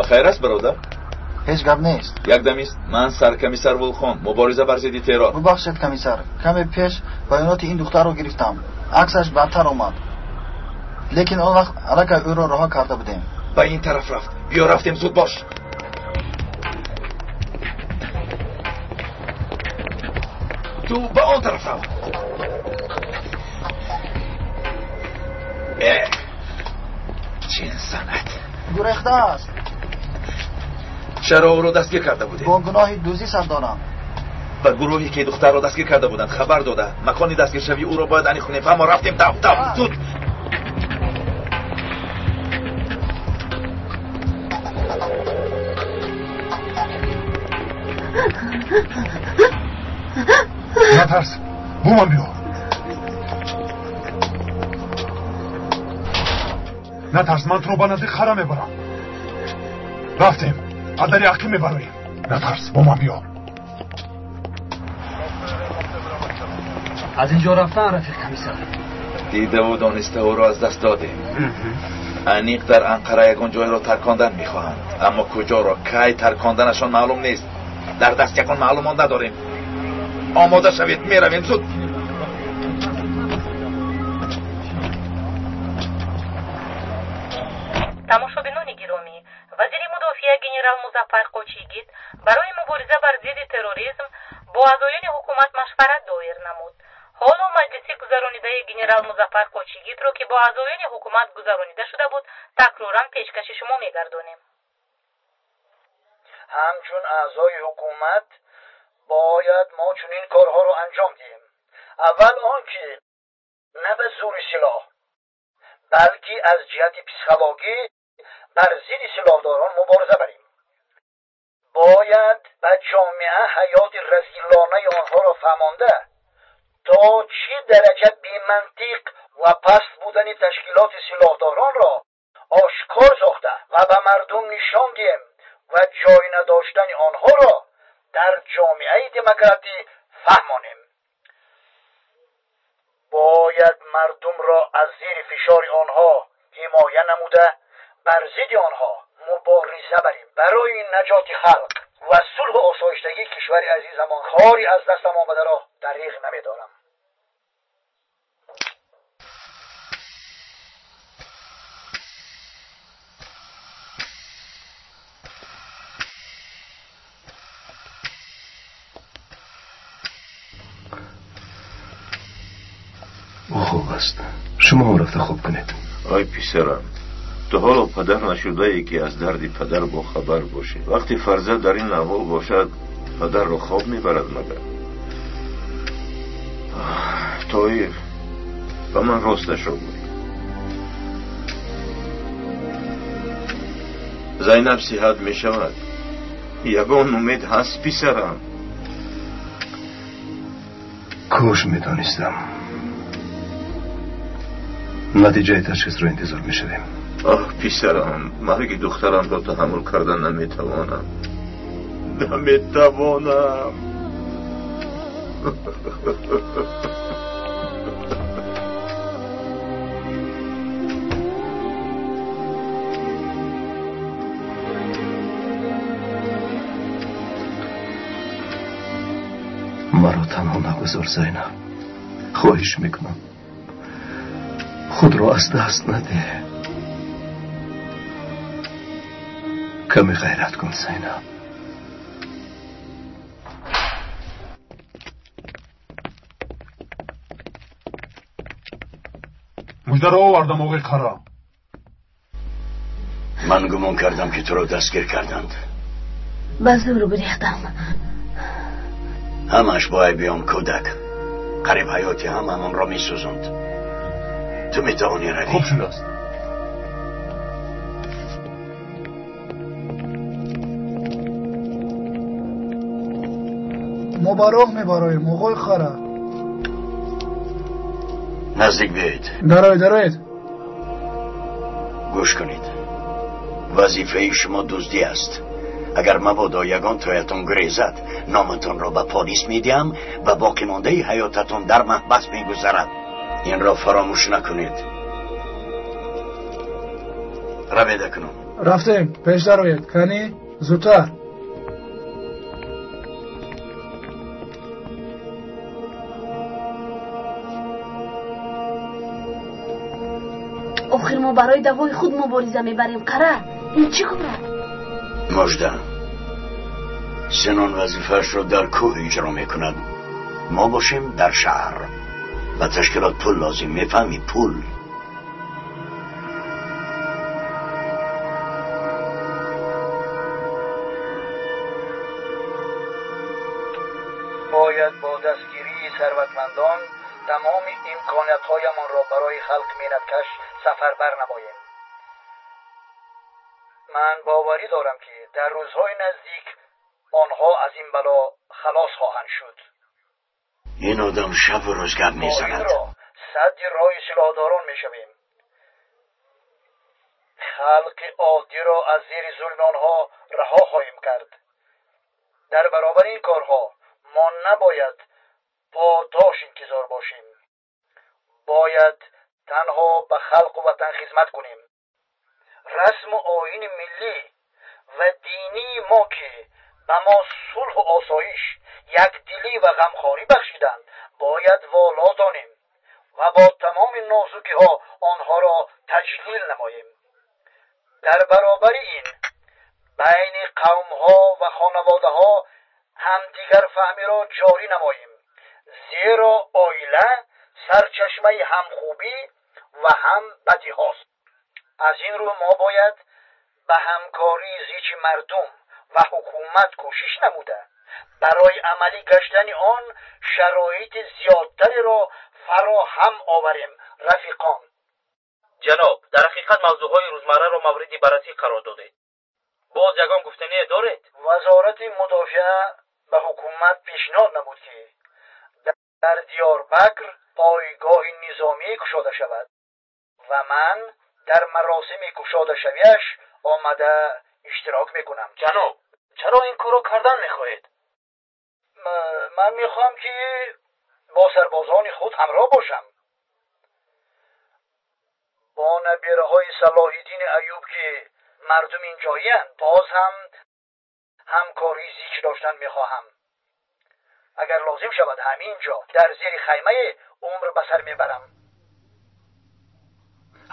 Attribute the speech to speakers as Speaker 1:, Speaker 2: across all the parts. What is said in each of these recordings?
Speaker 1: Ба хайр аст, бародар?
Speaker 2: Ҳеҷ гап нест.
Speaker 1: Як дамист, ман саркомиссар Вулхон, мубориза бар зидди террор.
Speaker 2: Бубахшед, комиссар, каме пеш баёноти ин духтарро гирифтам, аксаш бадтар омад, лекин он вақт аллакай ӯро раҳо карда будем.
Speaker 1: Ба ин тараф рафт, биё, рафтем, зуд бош. Ту ба он тараф рав. Чӣ санъат!
Speaker 2: Гурехтааст.
Speaker 1: Чаро ӯро дастгир карда будед?
Speaker 2: Бо гуноҳи дуздӣ, сардорам.
Speaker 1: Ба гурӯҳе ки духтарро дастгир карда буданд хабар дода, макони дастгиршавии ӯро бояд аниқ кунем. Фаҳмо? Рафтем, дав, дав, зуд.
Speaker 3: Натарс, бо ман биё. Натарс, ман туро ба назди хара мебарам. Рафтем, аз дари ақиб мебароем. Натарс, бо ман биё.
Speaker 4: Аз ин ҷо рафтан, рафиқ комиссар.
Speaker 1: Дидаву дониста ӯро аз даст додем. Аниқ дар Анқара ягон ҷойро таркондан мехоҳанд, аммо куҷоро, кай тарконданашон маълум нест. Дар даст ягон маълумот надорем. Омода шавед, меравем, зуд.
Speaker 5: Тамошобинони гиромӣ, вазири мудофиа генерал Музаффар Кочигит барои мубориза бар зидди терроризм бо аъзоёни ҳукумат машварат доир намуд. Ҳоло маҷлиси гузаронидаи генерал Музаффар Кочигитро, ки бо аъзоёни ҳукумат гузаронида шуда буд, такроран пешкаши шумо мегардонем.
Speaker 6: Ҳамчун аъзои ҳукумат бояд мо чунин корҳоро анҷом диҳем: аввал он ки на ба зури силоҳ, балки аз ҷиҳати психологӣ бар зидди силоҳдорон мубориза барем. Бояд ба ҷомеа ҳаёти разилонаи онҳоро фаҳмонда, то чӣ дараҷа бемантиқ ва паст будани ташкилоти силоҳдоронро ошкор сохта ва ба мардум нишон диҳем ва ҷой надоштани онҳоро дар ҷомеаи демократӣ фаҳмонем. Бояд мардумро аз зери фишори онҳо ҳимоя намуда, бар зидди онҳо мубориза барем. Барои наҷоти халқ ва сулҳу осоиштагии кишвари азизамон кори аз дастам омадаро дариғ намедорам.
Speaker 7: Ӯ хоб аст, шумо ҳам рафта хоб кунед.
Speaker 8: Ой писарам, ту ҳоло падар нашудае, ки аз дарди падар бохабар бошӣ. Вақте фарзанд дар ин аҳвол бошад, падарро хоб мебарад магар? Тоҳир, ба ман росташро гӯй, Зайнаб сиҳат мешавад? Ягон умед ҳаст, писарам?
Speaker 7: Кош медонистам. Натиҷаи ташхисро интизор мешавем.
Speaker 8: Оҳ, писарам, марги духтарамро таҳаммул кардан наметавонам, наметавонам.
Speaker 7: Маро танҳо нагузор, Зайнаб, хоҳиш мекунам, худро аз даст надеҳ. Каме ғайрат кун, Зайнаб.
Speaker 3: Муждаро овардам, оғои Қара.
Speaker 9: Ман гумон кардам, ки туро дастгир карданд.
Speaker 10: Ба зӯр гурехтам.
Speaker 9: Ҳамаш бо айби он кӯдак. Қариб ҳаёти ҳамамонро месӯзонд. Ту метавонӣ равӣ.
Speaker 3: Хуб шудааст.
Speaker 2: Мо ба роҳ мебароем, оғои Қара.
Speaker 9: Наздик биёед.
Speaker 2: Дароед, дароед.
Speaker 9: Гӯш кунед, вазифаи шумо дуздӣ аст. Агар мабодо ягон тоятон гурезад, номатонро ба полис медиҳам ва боқимондаи ҳаётатон дар маҳбас мегузарад. Инро фаромӯш накунед. Равед акнун.
Speaker 11: Рафтем, пеш дароед. Кани, зудтар.
Speaker 10: Охир мо барои давои худ мубориза мебарем. Қара, ин чӣ кор аст?
Speaker 9: Мужда, Синон вазифаашро дар кӯҳ иҷро мекунад, мо бошем дар шаҳр. Ба ташкилот пул лозим, мефаҳмӣ? Пул.
Speaker 6: Бояд бо дастгирии сарватмандон тамоми имкониятҳоямонро барои халқи меҳнаткаш сафарбар намоем. Ман боварӣ дорам, ки дар рӯзҳои наздик онҳо аз ин бало халос хоҳанд шуд.
Speaker 9: Ин одам шабу рӯз гап мезанад.
Speaker 6: Садди роҳи силоҳдорон мешавем. Халқи оддиро аз зери зулми онҳо раҳо хоҳем кард. Дар баробари ин корҳо мо набояд подош интизор бошем. Бояд танҳо ба халқу ватан хизмат кунем. Расму оини миллӣ ва динии мо, ки ба мо сулҳу осоиш, якдилӣ ва ғамхорӣ бахшиданд, бояд воло донем ва бо тамоми нозукиҳо онҳоро таҷлил намоем. Дар баробари ин байни қавмҳо ва хонаводаҳо ҳамдигарфаҳмиро ҷорӣ намоем, зеро оила сарчашмаи ҳам хубӣ ва ҳам бадиҳост. Аз ин рӯ мо бояд ба ҳамкории зичи мардум ва ҳукумат кӯшиш намуда, барои амалӣ гаштани он шароити зиёдтареро фароҳам оварем. Рафиқон,
Speaker 12: ҷаноб, дар ҳақиқат мавзӯъҳои рӯзмарраро мавриди баррасӣ қарор додед. Боз ягон гуфтание доред?
Speaker 6: Вазорати мудофиа ба ҳукумат пешниҳод намуд, ки дар Диёрбакр пойгоҳи низомӣ кушода шавад ва ман дар маросими кушодашавиаш омада иштирок мекунам.
Speaker 12: Ҷаноб, чаро ин корро кардан мехоҳед?
Speaker 6: Ман мехоҳам, ки бо сарбозони худ ҳамроҳ бошам. Бо набираҳои Салоҳиддини Аюб, ки мардум инҷоиянд, боз ҳам ҳамкории зич доштан мехоҳам. Агар лозим шавад, ҳамин ҷо дар зери хаймаи умр ба сар мебарам.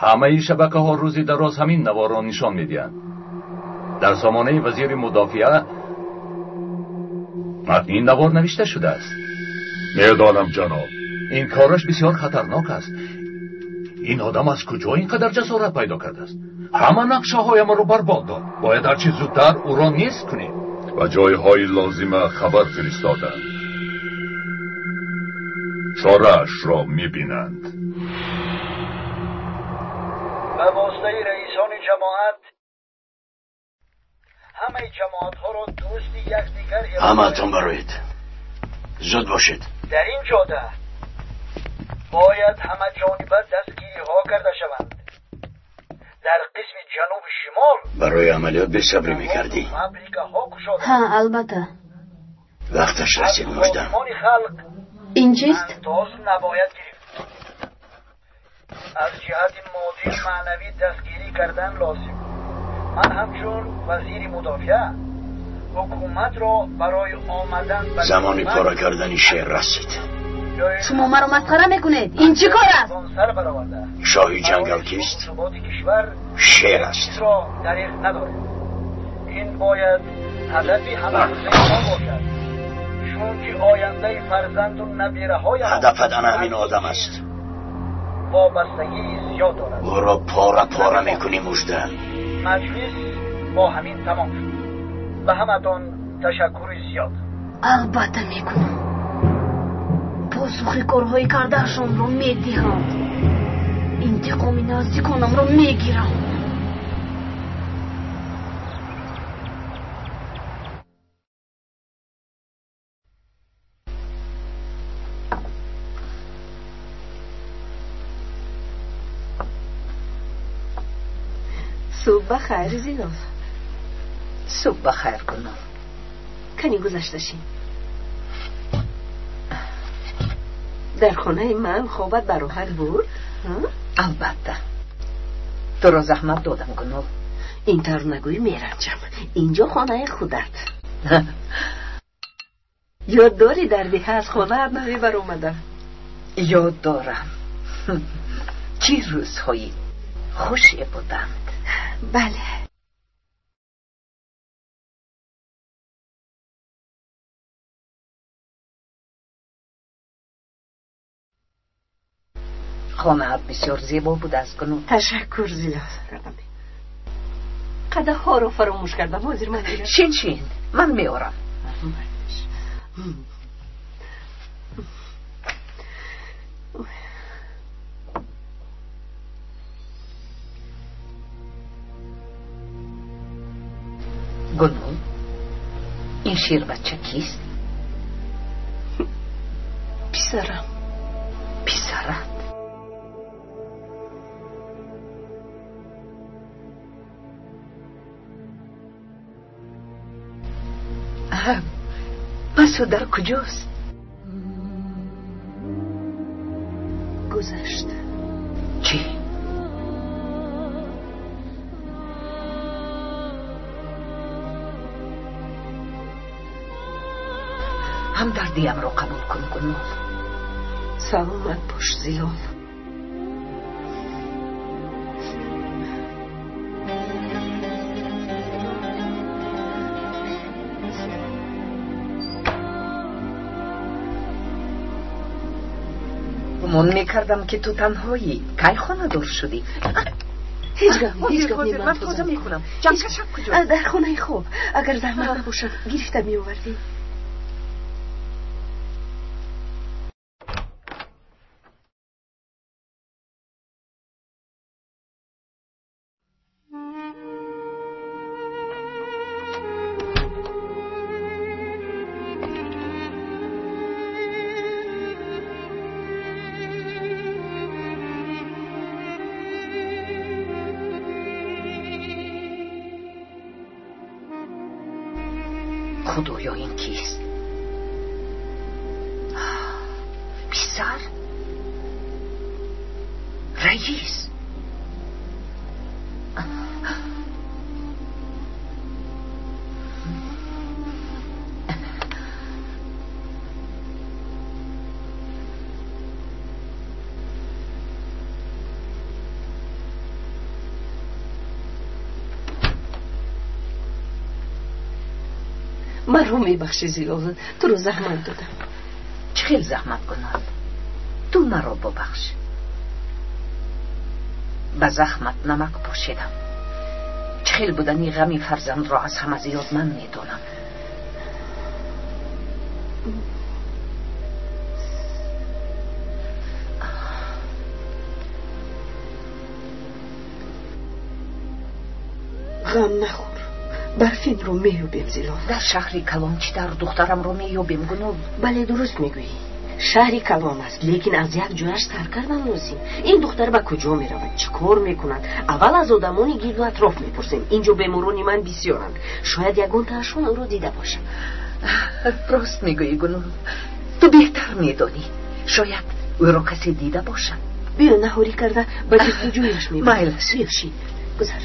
Speaker 13: Ҳамаи шабакаҳо рӯзи дароз ҳамин наворро нишон медиҳанд. Дар сомонаи вазири мудофиа матни ин навор навишта шудааст.
Speaker 3: Медонам, ҷаноб.
Speaker 13: Ин кораш бисёр хатарнок аст. Ин одам аз куҷо ин қадар ҷасорат пайдо кардааст? Ҳама нақшаҳоямонро барбод дод. Бояд ҳарчи зудтар ӯро нест кунем.
Speaker 3: Ба ҷойҳои лозима хабар фиристоданд. Чораашро мебинанд.
Speaker 6: Ба воситаи раисони ҷамоат ҳамаи ҷамоатҳоро дӯсти якдигар
Speaker 9: Ҳамаатон бароед, зуд бошед.
Speaker 6: Дар ин ҷода бояд ҳамаҷониба дастгириҳо карда шаванд. Дар қисми ҷануби шимол
Speaker 9: Барои амалиёт бесабрӣ мекардӣ.
Speaker 6: фабрикаҳо кушода
Speaker 10: Ҳа, албатта.
Speaker 9: Вақташ расид, Мужда.
Speaker 6: Ходимони халқ
Speaker 10: Ин чист?
Speaker 6: андоз набояд гирифт. Аз ҷиҳати моддию маънавӣ дастгирӣ кардан лозим. Ман ҳамчун вазири мудофиа ҳукуматро барои омадан ба
Speaker 9: Замони пора кардани шер расид.
Speaker 10: Шумо маро масхара мекунед? Ин чӣ кор аст?
Speaker 6: Сар бароварда
Speaker 9: Шоҳи ҷангал кист?
Speaker 6: Суботи кишвар
Speaker 9: Шер аст.
Speaker 6: чизро дариғ надорем. Ин бояд ҳадафи ҳамарӯзаи мо бошад, чунки ояндаи фарзанду набираҳоям
Speaker 9: Ҳадафат ана ҳамин одам аст.
Speaker 6: Вобастагии зиёд дорад.
Speaker 9: Ӯро пора пора мекунӣ, Мужда.
Speaker 6: Маҷлис бо ҳамин тамом шуд. Ба ҳаматон ташаккури зиёд.
Speaker 10: Албатта мекунам. Посухи корҳои кардаашонро медиҳам. Интиқоми наздиконамро мегирам.
Speaker 14: Субҳ ба хайр, Зинов.
Speaker 15: Субҳ ба хайр, Гулнор.
Speaker 14: Кани гузашта шин. Дар хонаи ман хобат бароҳат буд?
Speaker 15: Албатта, туро заҳмат додам, Гулнор.
Speaker 14: Ин тавр нагӯй, меранҷам. Инҷо хонаи худат. Ёд дорӣ дар деҳа аз хонаат намебаромадам?
Speaker 15: Ёд дорам. Чӣ рӯзҳои хуше буданд.
Speaker 14: Бале.
Speaker 15: Хонаат бисёр зебо будааст, Гунул.
Speaker 14: Ташаккур, Зилол. Қадаҳҳоро фаромӯш кардам. Ҳозир ман меорам.
Speaker 15: Шин, шин, ман меорам. Гунул, ин ширбача кист?
Speaker 14: Писарам.
Speaker 15: Писарат? Пас ӯ дар куҷост?
Speaker 14: Гузашт.
Speaker 15: Чӣ? Ҳамдардиамро қабул кун, Гунул.
Speaker 14: Саломат бош, Зилол.
Speaker 15: Гумон мекардам, ки ту танҳоӣ. Кай хонадор шудӣ?
Speaker 14: Ҳеҷ гап, ҳеҷ гап.
Speaker 15: Ман тоза мекунам. Ҷанкашак куҷост?
Speaker 14: Дар хонаи хоб. Агар заҳмат набошад, гирифта меовардӣ.
Speaker 15: Худоё, ин кист? Писар? Раис?
Speaker 14: Маро мебахшӣ, Зилол, туро заҳмат додам.
Speaker 15: Чӣ хел заҳмат, Гунул? Ту маро бубахш. Ба заҳмат намак пошидам. Чӣ хел будани ғами фарзандро аз ҳама зиёд ман медонам.
Speaker 14: Ғам нахӯр. Барфинро меёбем, Зилол.
Speaker 15: Дар шаҳри калон чӣ тавр духтарамро меёбем, Гунул?
Speaker 14: Бале, дуруст мегӯӣ. Шаҳри калон аст, лекин аз як ҷояш сар кардан лозим. Ин духтар ба куҷо меравад, чӣ кор мекунад? Аввал аз одамони гирду атроф мепурсем. Инҷо беморони ман бисёранд. Шояд ягонтаашон ӯро дида бошад.
Speaker 15: Рост мегӯӣ, Гунул. Ту беҳтар медонӣ. Шояд ӯро касе дида бошад.
Speaker 14: Биё, наҳорӣ карда ба ҷустуҷӯяш мебарем.
Speaker 15: Майлаш.
Speaker 14: Биё, шин. Гузар.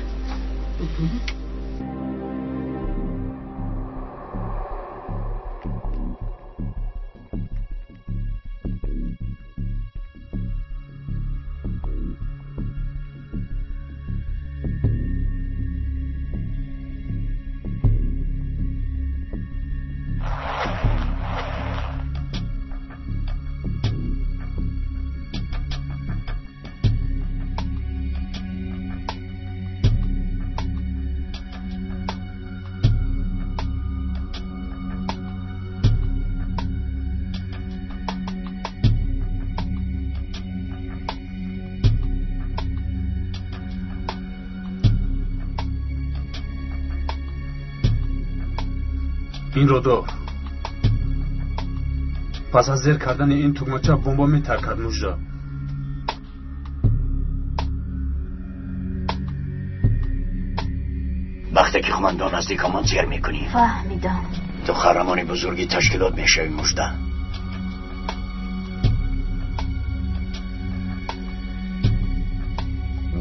Speaker 3: Инро дор. Пас аз зер кардани ин тугмача бомба метаркад, Мужда.
Speaker 9: Вақте ки қумандон наздик омад, зер мекунӣ.
Speaker 10: Фаҳмидам.
Speaker 9: Ту қаҳрамони бузурги ташкилот мешавӣ, Мужда.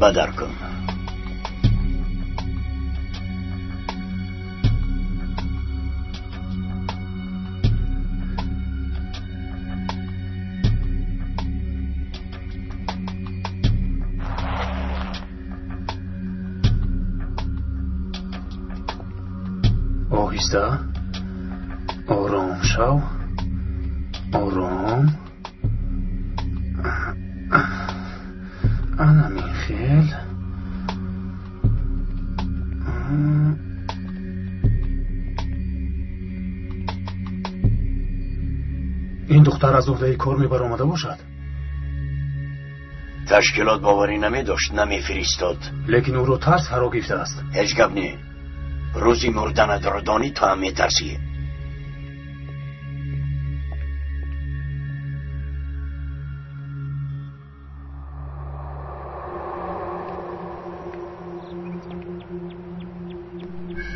Speaker 9: Бадар кун.
Speaker 11: Оҳиста, ором шав, ором. Ана михел. Ин духтар аз уҳдаи кор мебаромада бошад?
Speaker 9: Ташкилот боварӣ намедошт, намефиристод.
Speaker 11: Лекин ӯро тарс фаро гирифтааст.
Speaker 9: Ҳеҷ гап не. Рӯзи мурданатро донӣ, ту ҳам метарсӣ.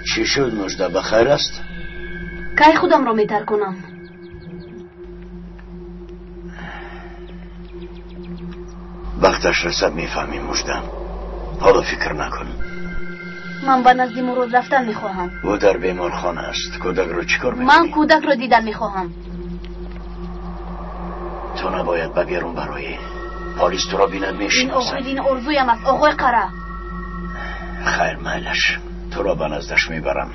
Speaker 9: Чӣ шуд, Мужда, ба хайр аст?
Speaker 10: Кай худамро метарконам?
Speaker 9: Вақташ расад, мефаҳмӣ, Мужда. Ҳоло фикр накун.
Speaker 10: Ман ба назди Мурод рафтан мехоҳам.
Speaker 9: Ӯ дар беморхона аст. Кӯдакро чӣ кор мекунӣ?
Speaker 10: Ман кӯдакро дидан мехоҳам.
Speaker 9: Ту набояд ба берун бароӣ. Полис туро бинад, мешиносад.
Speaker 10: Ин охирин орзуям аст, оғои Қара.
Speaker 9: Хайр, майлаш. Туро ба наздаш мебарам.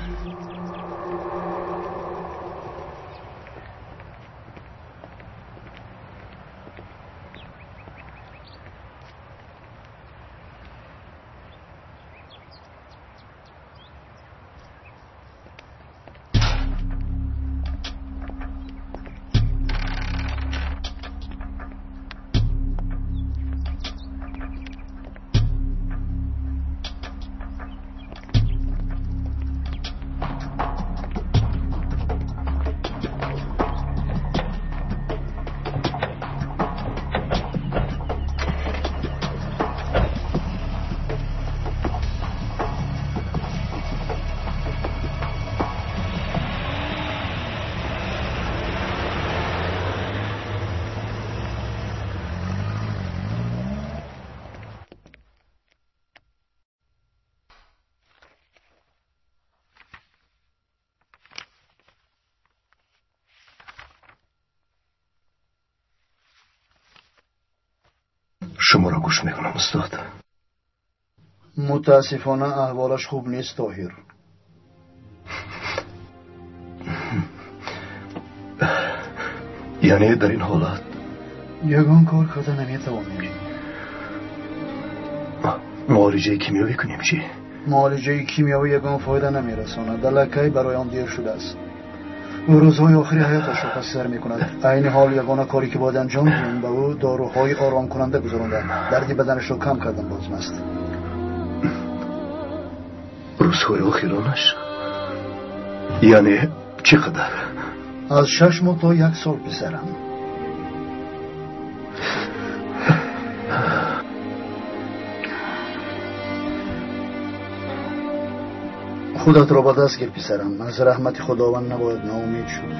Speaker 7: Шуморо гӯш мекунам, устод.
Speaker 6: Мутаассифона, аҳволаш хуб нест, Тоҳир.
Speaker 7: Яъне дар ин ҳолат
Speaker 6: ягон кор карда наметавонем.
Speaker 7: Муолиҷаи кимиёвӣ кунем чӣ?
Speaker 6: Муолиҷаи кимиёвӣ ягон фоида намерасонад. Аллакай барои он дер шудааст. Ӯ рӯзҳои охири ҳаёташро паси сар мекунад. Айни ҳол ягона коре ки бояд анҷом диҳем, ба ӯ доруҳои оромкунанда гузаронда, дарди баданашро кам кардан лозим аст.
Speaker 7: Рӯзҳои охиронаш яъне чӣ қадар?
Speaker 6: Аз 6 моҳ то 1 сол, писарам. Худатро ба даст гир, писарам. Аз раҳмати Худованд набояд ноумед шуд.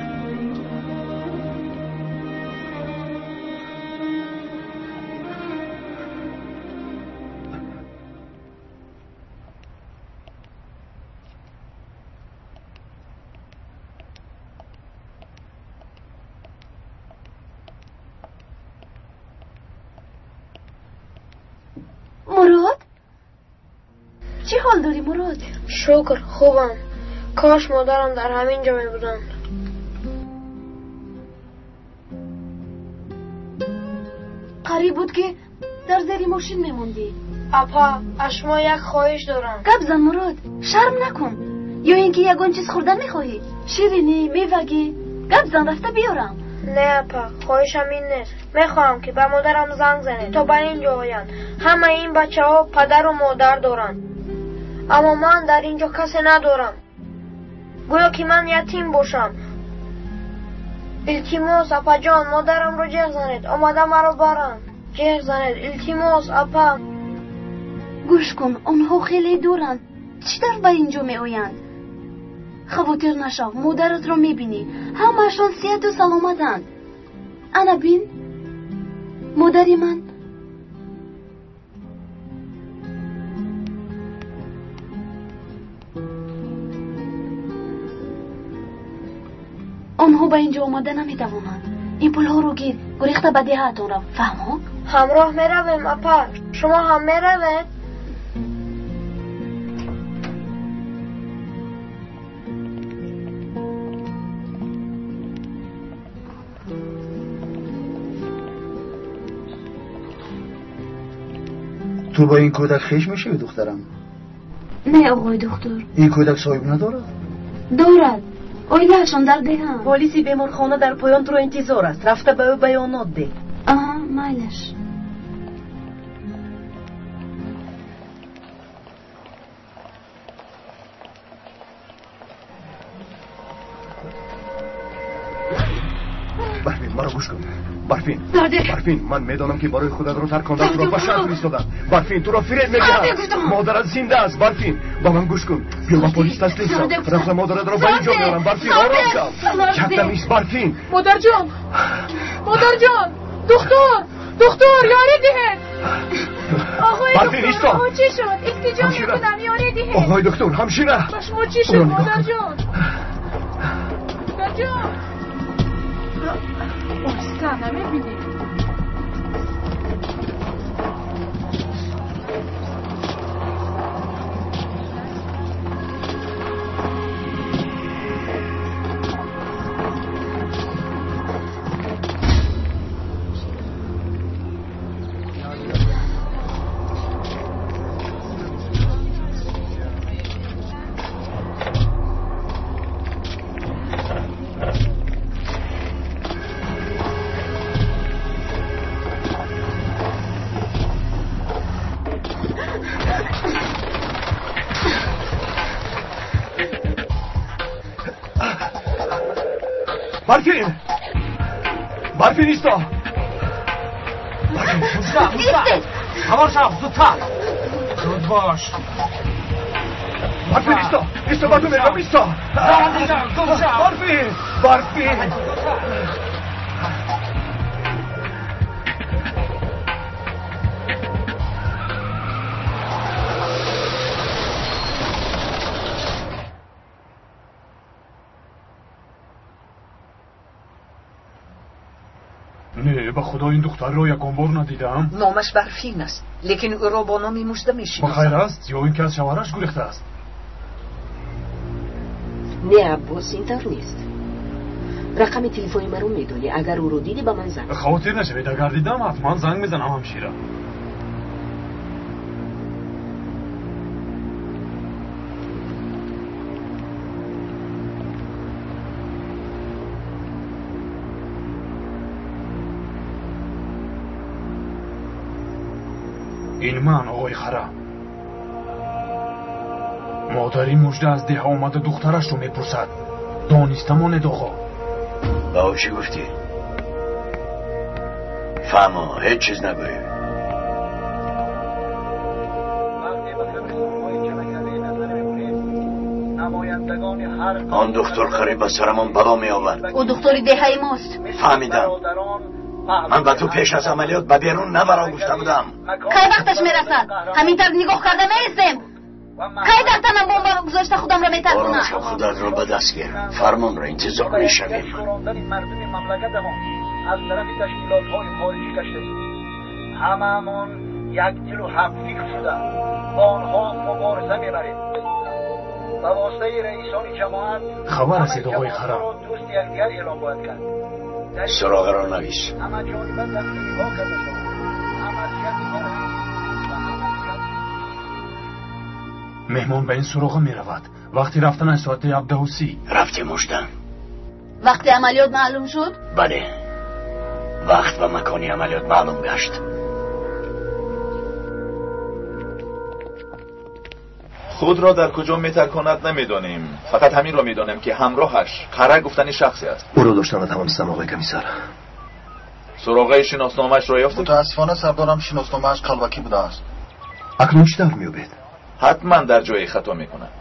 Speaker 10: Мурод, чӣ ҳол дорӣ, Мурод?
Speaker 16: Шукр, хубам. Кош модарам дар ҳамин ҷо мебуданд.
Speaker 10: Қариб буд, ки дар зери мошин мемондӣ.
Speaker 16: Апа, аз шумо як хоҳиш дорам.
Speaker 10: Гап зан, Мурод, шарм накун. Ё ин ки ягон чиз хӯрдан мехоҳӣ? Ширинӣ, мевагӣ? Гап зан, рафта биёрам.
Speaker 16: Не, апа, хоҳишам ин нест. Мехоҳам, ки ба модарам занг занед, то ба ин ҷо оянд. Ҳамаи ин бачаҳо падару модар доранд, аммо ман дар ин ҷо касе надорам. Гӯё ки ман ятим бошам. Илтимос, апаҷон, модарамро ҷеғ занед, омада маро баранд. Ҷеғ занед, илтимос, апа.
Speaker 10: Гӯш кун, онҳо хеле дуранд. Чӣ тавр ба ин ҷо меоянд? Хавотир нашав, модаратро мебинӣ. Ҳамаашон сиҳату саломатанд. Ана бин, модари ман. Онҳо ба ин ҷо омада наметавонанд. Ин пулҳоро гир, гурехта ба деҳаатон рав. Фаҳмо?
Speaker 16: Ҳамроҳ меравем, апа. Шумо ҳам меравед?
Speaker 6: Ту ба ин кӯдак хеш мешавӣ, духтарам?
Speaker 10: Не, оғои доктор.
Speaker 6: Ин кӯдак соҳиб надорад?
Speaker 10: Дорад. Оилаашон дар деҳанд.
Speaker 15: Полиси беморхона дар поён туро интизор аст. Рафта ба ӯ баёнот деҳ.
Speaker 10: Аҳа, майлаш.
Speaker 7: Барфин, маро гӯш кун. Барфин, Барфин, ман медонам ки барои худатро таркондан туро ба шаҳр фиристодам. Барфин, туро фиреб медиҳам. Модарат зинда аст, Барфин. Ба ман гӯш кун. Биё ба полис таслим шав. Рафта модаратро ба инҷо меорам. Барфин, ором шав. Як дам ист, Барфин.
Speaker 17: Модарҷон, модарҷон, духтур, духтур, ёрӣ диҳед. Оғои
Speaker 7: Барфин, исто.
Speaker 17: Доктор, чӣ шуд? Илтиҷо мекунам, ёрӣ диҳед.
Speaker 7: Оғои доктор, ҳамшира.
Speaker 17: Ба шумо чӣ шуд, модарҷон? Модарҷон. Оҳиста, намебинӣ?
Speaker 7: Барфин! Барфин, исто!
Speaker 10: Истед!
Speaker 4: Савор шав, зудтар! Зуд бош!
Speaker 7: Барфин, исто! Исто, ба ту мегӯям, исто! Барфин! Барфин!
Speaker 3: Не, ба худо ин духтарро ягон бор надидаам.
Speaker 15: Номаш Барфин аст, лекин ӯро бо номи Мужда мешиносанд.
Speaker 3: Ба хайр аст ё ин ки аз шавҳараш гурехтааст?
Speaker 14: Не, Аббос, ин тавр нест. Рақами телефони маро медонӣ. Агар ӯро дидӣ, ба ман занг.
Speaker 3: Хавотир нашавед, агар дидам, ҳатман занг мезанам, ҳамшира. Ин ман, оғои хара. Модари Мужда аз деҳа омада духтарашро мепурсад. Дониста монед, оғо.
Speaker 9: Ба ӯ чӣ гуфтӣ? Фаҳмо, ҳеҷ чиз нагӯй. Он духтур қариб ба сарамон бало меовард.
Speaker 10: Ӯ духтури деҳаи мост.
Speaker 9: Фаҳмидам. Ман ба ту пеш аз амалиёт ба берун набаро гуфта будам.
Speaker 10: Кай вақташ мерасад? Ҳамин тавр нигоҳ карда меистем. Кай дар танам бомба гузошта худамро метаркунам?
Speaker 9: Ором шав, худатро ба даст гир. Фармонро интизор мешавем.
Speaker 6: Мардуми мамлакатамон аз тарафи ташкилотҳои хориҷӣ кашидаем. Ҳамаамон якдилу ҳамфикр шуда бо онҳо мубориза мебарем. Ба воситаи раисони ҷамоат
Speaker 3: хабар расид, оғои хара.
Speaker 6: Дӯсти якдигар эълон бояд кард.
Speaker 9: Суроғаро навис.
Speaker 6: Ҳамаҷониба дастгириҳо карда шавад. Ҳам аз ҷиҳати фарҳангӣ ва ҳам аз ҷиҳати
Speaker 3: Меҳмон ба ин суроға меравад. Вақти рафтанаш соати 17:30.
Speaker 9: Рафтем, Мужда.
Speaker 10: Вақти амалиёт маълум шуд?
Speaker 9: Бале, вақт ва макони амалиёт маълум гашт.
Speaker 1: Худро дар куҷо метарконад намедонем. Фақат ҳаминро медонем ки ҳамроҳаш қара гуфтани шахсе аст.
Speaker 7: Ӯро дошта натавонистам, оғои комиссар.
Speaker 1: Суроғаи шиносномаашро ёфтед?
Speaker 2: Мутаассифона, сардорам, шиносномааш қалбакӣ будааст.
Speaker 7: Акнун чӣ тавр меёбед?
Speaker 1: Ҳатман дар ҷое хато мекунад.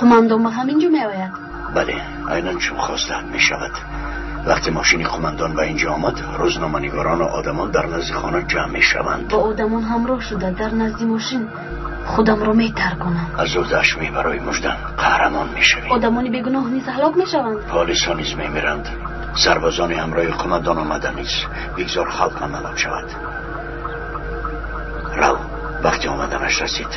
Speaker 10: Қумандон ба ҳамин ҷо меояд?
Speaker 9: Бале, айнан чун хостаанд мешавад. Вақте мошини қумандон ба инҷо омад, рӯзноманигорону одамон дар назди хона ҷамъ мешаванд.
Speaker 10: Бо одамон ҳамроҳ шуда дар назди мошин худамро метарконам.
Speaker 9: Аз уҳдааш мебарои, Муждан, қаҳрамон мешавӣ.
Speaker 10: Одамони бегуноҳ низ ҳалок мешаванд.
Speaker 9: Полисҳо низ мемиранд. Сарбозони ҳамроҳи қумандон омада низ. Бигзор халқ ҳам ҳалок шавад. Рав, вақти омаданаш расид.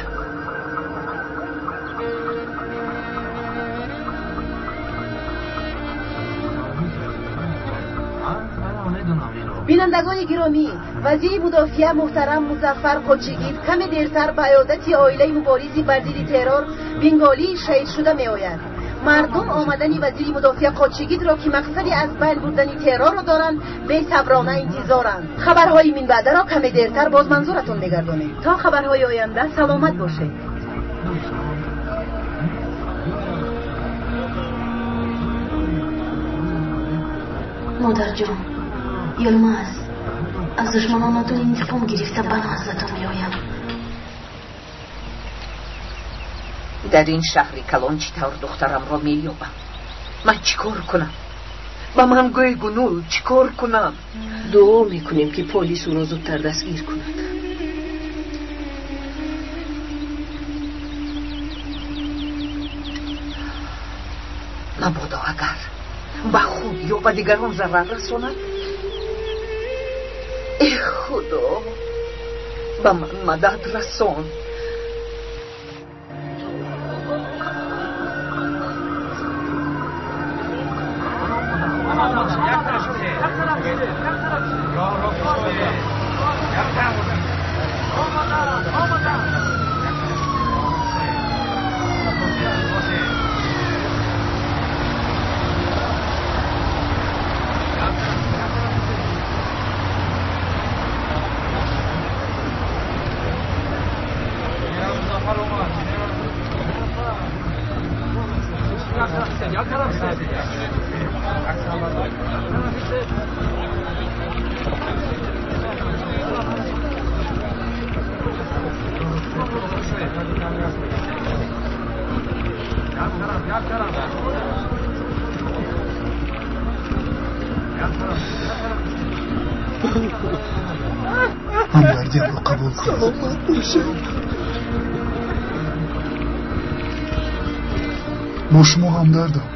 Speaker 18: Бинандагони гиромӣ, вазири мудофиа муҳтарам Музаффар Қочигит каме дертар ба иёдати оилаи муборизи бар зидди террор бенголии шаҳидшуда меояд. Мардум омадани вазири мудофиа Қочигитро, ки мақсади аз байн бурдани террорро доранд, бесаброна интизоранд. Хабарҳои минбаъдаро каме дертар боз манзуратон мегардонем. То хабарҳои оянда саломат бошед.
Speaker 10: Модарҷон, Йилмаз, аз душманонатон интиқом гирифта ба наздатон меоям.
Speaker 15: Дар ин шаҳри калон чӣ тавр духтарамро меёбам? Ман чӣ кор кунам? Ба ман гӯй, Гунул, чӣ кор кунам?
Speaker 14: Дуо мекунем, ки полис ӯро зудтар дастгир кунад.
Speaker 15: Мабодо агар ба худ ё ба дигарон зарар расонад. Э Худо, ба ман мадад расон.
Speaker 3: Ҳамдардиамро қабул кун.
Speaker 15: Саломат бошед.
Speaker 3: Бо шумо ҳамдардам.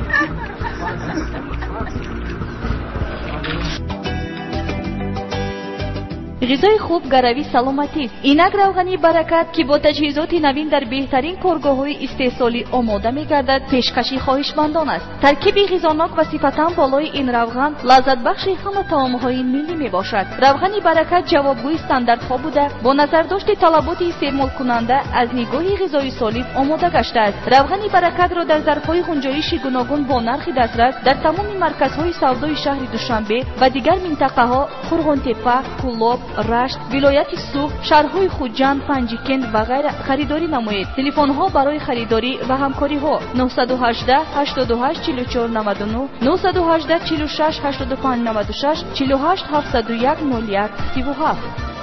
Speaker 19: Ғизои хуб гарави саломатист. Инак равғани Баракат, ки бо таҷҳизоти навин дар беҳтарин коргоҳҳои истеҳсолӣ омода мегардад, пешкаши хоҳишмандон аст. Таркиби ғизонок ва сифатан болои ин равған лаззатбахши ҳама таомҳои миллӣ мебошад. Равғани Баракат ҷавобгӯи стандартҳо буда, бо назардошти талаботи истеъмолкунанда аз нигоҳи ғизои солим омода гаштааст. Равғани Баракатро дар зарфҳои ғунҷоиши гуногун бо нархи дастрас дар тамоми марказҳои савдои шаҳри Душанбе ва дигар минтақаҳо Қурғонтеппа, Кӯлоб, Рашт, вилояти Суғд, шаҳрҳои Хуҷанд, Панҷикент ва ғайра харидорӣ намоед. Телефонҳо барои харидорӣ ва ҳамкориҳо 918 88 44 99, 918 46 85 96, 48 701 01 37.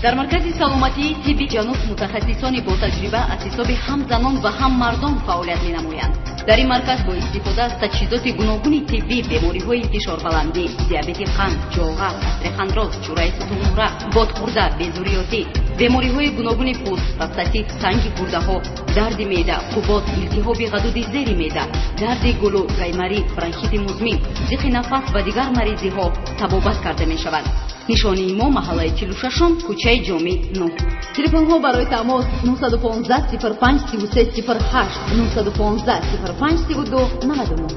Speaker 20: Дар маркази саломатии тибби ҷануб мутахассисони ботаҷриба аз ҳисоби ҳам занон ва ҳам мардон фаъолият менамоянд. Дар ин марказ бо истифода аз таҷҳизоти гуногуни тиббӣ бемориҳои фишорбаландӣ, диабети қанд, ҷоға, остеохондроз, чӯраи сутунмӯҳра, бодхӯрда, безурётӣ, бемориҳои гуногуни пӯст, простатит, санги гурдаҳо, дарди меъда, қубод, илтиҳоби ғадуди зери меъда, дарди гулӯ, гаймарӣ, бронхити музмин, зиқи нафас ва дигар маризиҳо табобат карда мешаванд. Нишонии мо маҳаллаи 46, кӯчаи Ҷомӣ 9. Телефонҳо барои тамос 915 05 33 08, 915 05 32 99.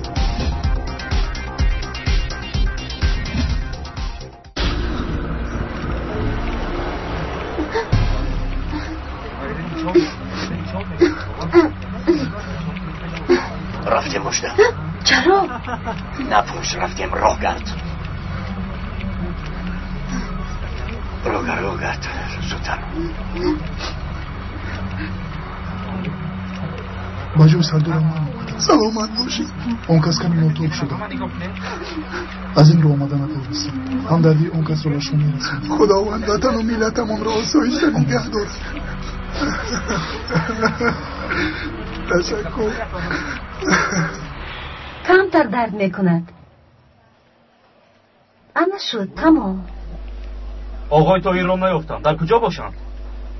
Speaker 9: Рафтем, Муждан.
Speaker 10: Чаро?
Speaker 9: Напурс, рафтем, роҳ гард. Роҳ гард, зудтар.
Speaker 3: Ба ҷои сардорам ман омадам. Саломат бошед. Он кас каме нотоб шуда. Аз ин рӯ омада натавонистам. Ҳамдардии он касро ба шумо мерасонам. Худованд ватану миллатамонро осоишта нигаҳ дорад. Ташаккур.
Speaker 18: Камтар дард мекунад. Ана шуд, тамом.
Speaker 12: Оғои Тоҳирро наёфтам. Дар куҷо бошанд?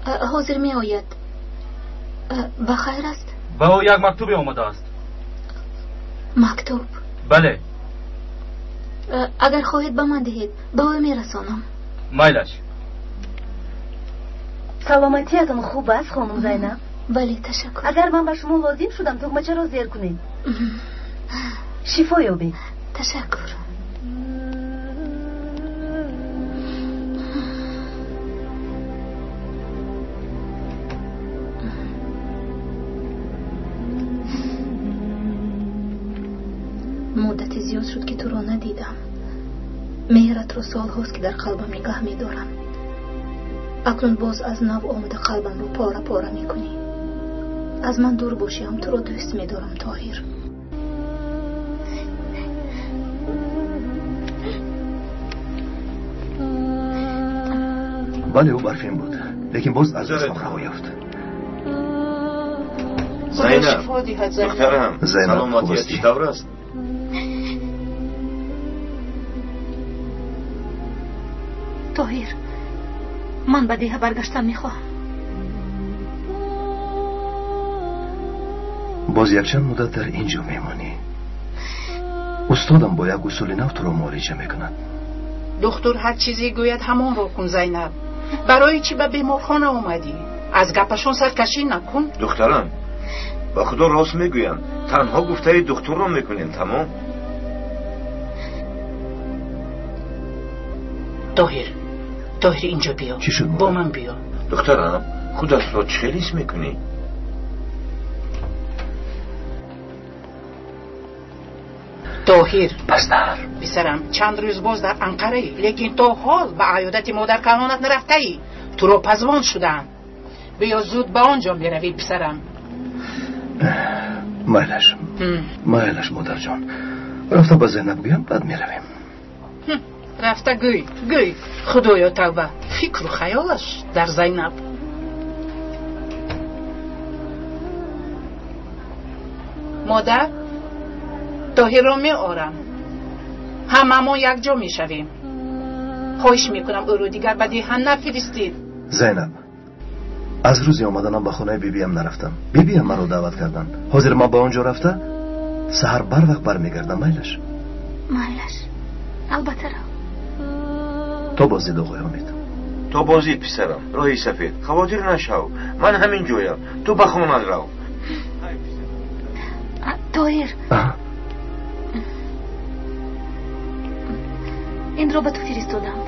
Speaker 10: Ҳозир меояд. Ба хайр аст?
Speaker 12: Ба ӯ як мактубе омадааст.
Speaker 10: Мактуб?
Speaker 12: Бале.
Speaker 10: Агар хоҳед ба ман диҳед, ба ӯ мерасонам.
Speaker 12: Майлаш.
Speaker 18: Саломатиятон хуб аст, хонум Зайнаб?
Speaker 10: Бале, ташаккур.
Speaker 18: Агар ман ба шумо лозим шудам, тугмачаро зер кунед. Шифо ёбед.
Speaker 10: Ташаккур. Муддати зиёд шуд, ки туро надидам. Меҳратро солҳост, ки дар қалбам нигаҳ медорам. Акнун боз аз нав омада қалбамро пора-пора мекунӣ. Аз ман дур бошӣ ҳам туро дӯст медорам, Тоҳир.
Speaker 7: Бале, ӯ Барфин буд, лекин боз аз дастам раҳо ёфт.
Speaker 8: Зайнаб, духтарам,
Speaker 7: Зайнаб,
Speaker 8: саломатият чӣ тавр аст?
Speaker 10: Тоҳир, ман ба деҳа баргаштан мехоҳам.
Speaker 7: Боз якчанд муддат дар ин ҷо мемонӣ. Устодам бо як усули нав туро муолиҷа мекунад.
Speaker 15: Духтур ҳар чизе гӯяд, ҳамонро кун, Зайнаб. Барои чӣ ба беморхона омадӣ? Аз гапашон саркашӣ накун.
Speaker 8: Духтарам, ба худо рост мегӯям. Танҳо гуфтаи духтурро мекунем, тамом.
Speaker 15: Тоҳир, Тоҳир, инҷо биё.
Speaker 7: Чӣ шуд?
Speaker 15: Бо ман биё.
Speaker 8: Духтарам, худатро чӣ хел ҳис мекунӣ?
Speaker 15: Тоҳир.
Speaker 7: Пастар.
Speaker 15: Писарам, чанд рӯз боз дар Анқараӣ, лекин то ҳол ба аёдати модаркалонат нарафтаӣ. Туро пазвон шудаам. Биё зуд ба он ҷо меравӣ, писарам.
Speaker 7: Майлаш. Майлаш, модарҷон. Рафта ба Зайнаб гӯям, баъд меравем.
Speaker 15: Рафта гӯй, гӯй. Худоё тавба, фикру хаёлаш дар Зайнаб. Модар, Тоҳирро меорам. Ҳамамон якҷо мешавем. Хоҳиш мекунам, ӯро дигар ба деҳа нафиристед.
Speaker 7: Зайнаб, аз рӯзи омаданам ба хонаи бибиям нарафтам. Бибиям маро даъват карданд. Ҳозир ман ба он ҷо рафта саҳар барвақт бармегардам. Майлаш?
Speaker 10: Майлаш, албатта рав.
Speaker 7: То боздид, оғои Ҳомид.
Speaker 8: То боздид, писарам. Роҳи сафед. Хавотир нашав, ман ҳамин ҷоям. Ту ба хонат рав.
Speaker 10: Тоҳир, инро ба ту фиристоданд.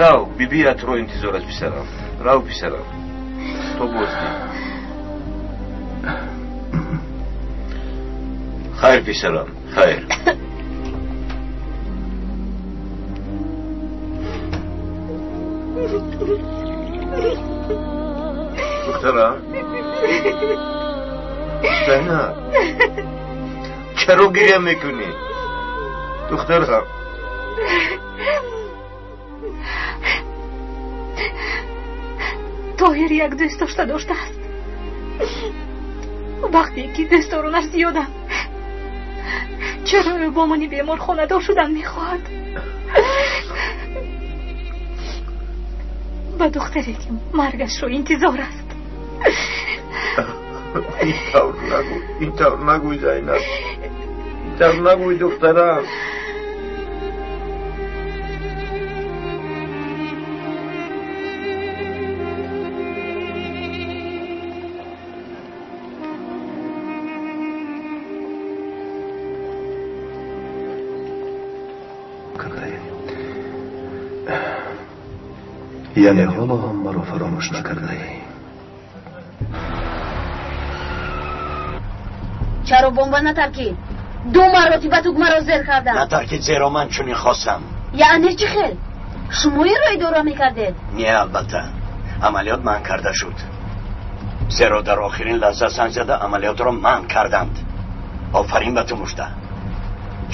Speaker 8: Рав, бибиятро интизор аст, писарам. Рав, писарам. То боздид. Хайр, писарам, хайр. Духтарам, Зайнаб, чаро гиря мекунӣ? Духтарам.
Speaker 10: Тоҳир як дӯст дошта доштааст. Вақте ки дӯстдоронаш зиёданд, чаро ӯ бо мани бемор хонадор шудан мехоҳад? Ба духтаре ки маргашро интизор аст.
Speaker 8: Ин тавр нагӯй, ин тавр нагӯй, Зайнаб. Ин тавр нагӯй, духтарам.
Speaker 7: Яъне ҳоло ҳам маро фаромӯш накардаӣ.
Speaker 20: Чаро бомба натаркид?
Speaker 10: Ду маротиба тугмаро зер кардам.
Speaker 9: Натаркид, зеро ман чунин хостам.
Speaker 10: Яъне чӣ хел? Шумо инро идора мекардед?
Speaker 9: Не, албатта. Амалиёт манъ карда шуд. Зеро дар охирин лаҳза занг зада амалиётро манъ карданд. Офарин ба ту, Мужда.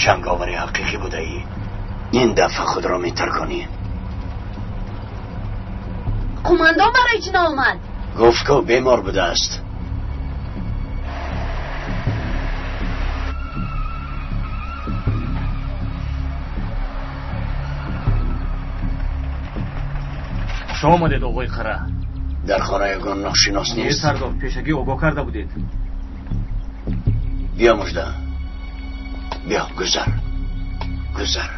Speaker 9: Ҷанговари ҳақиқӣ будаӣ. Ин дафъа худро метарконӣ.
Speaker 10: Қумандон барои чӣ наомад?
Speaker 9: Гуфт ку бемор будааст.
Speaker 12: Хуш омадед, оғои Қара.
Speaker 9: Дар хона ягон ношинос нест?
Speaker 12: Не, сардор, пешакӣ огоҳ карда будед.
Speaker 9: Биё, Мужда. Биё, гузар. Гузар.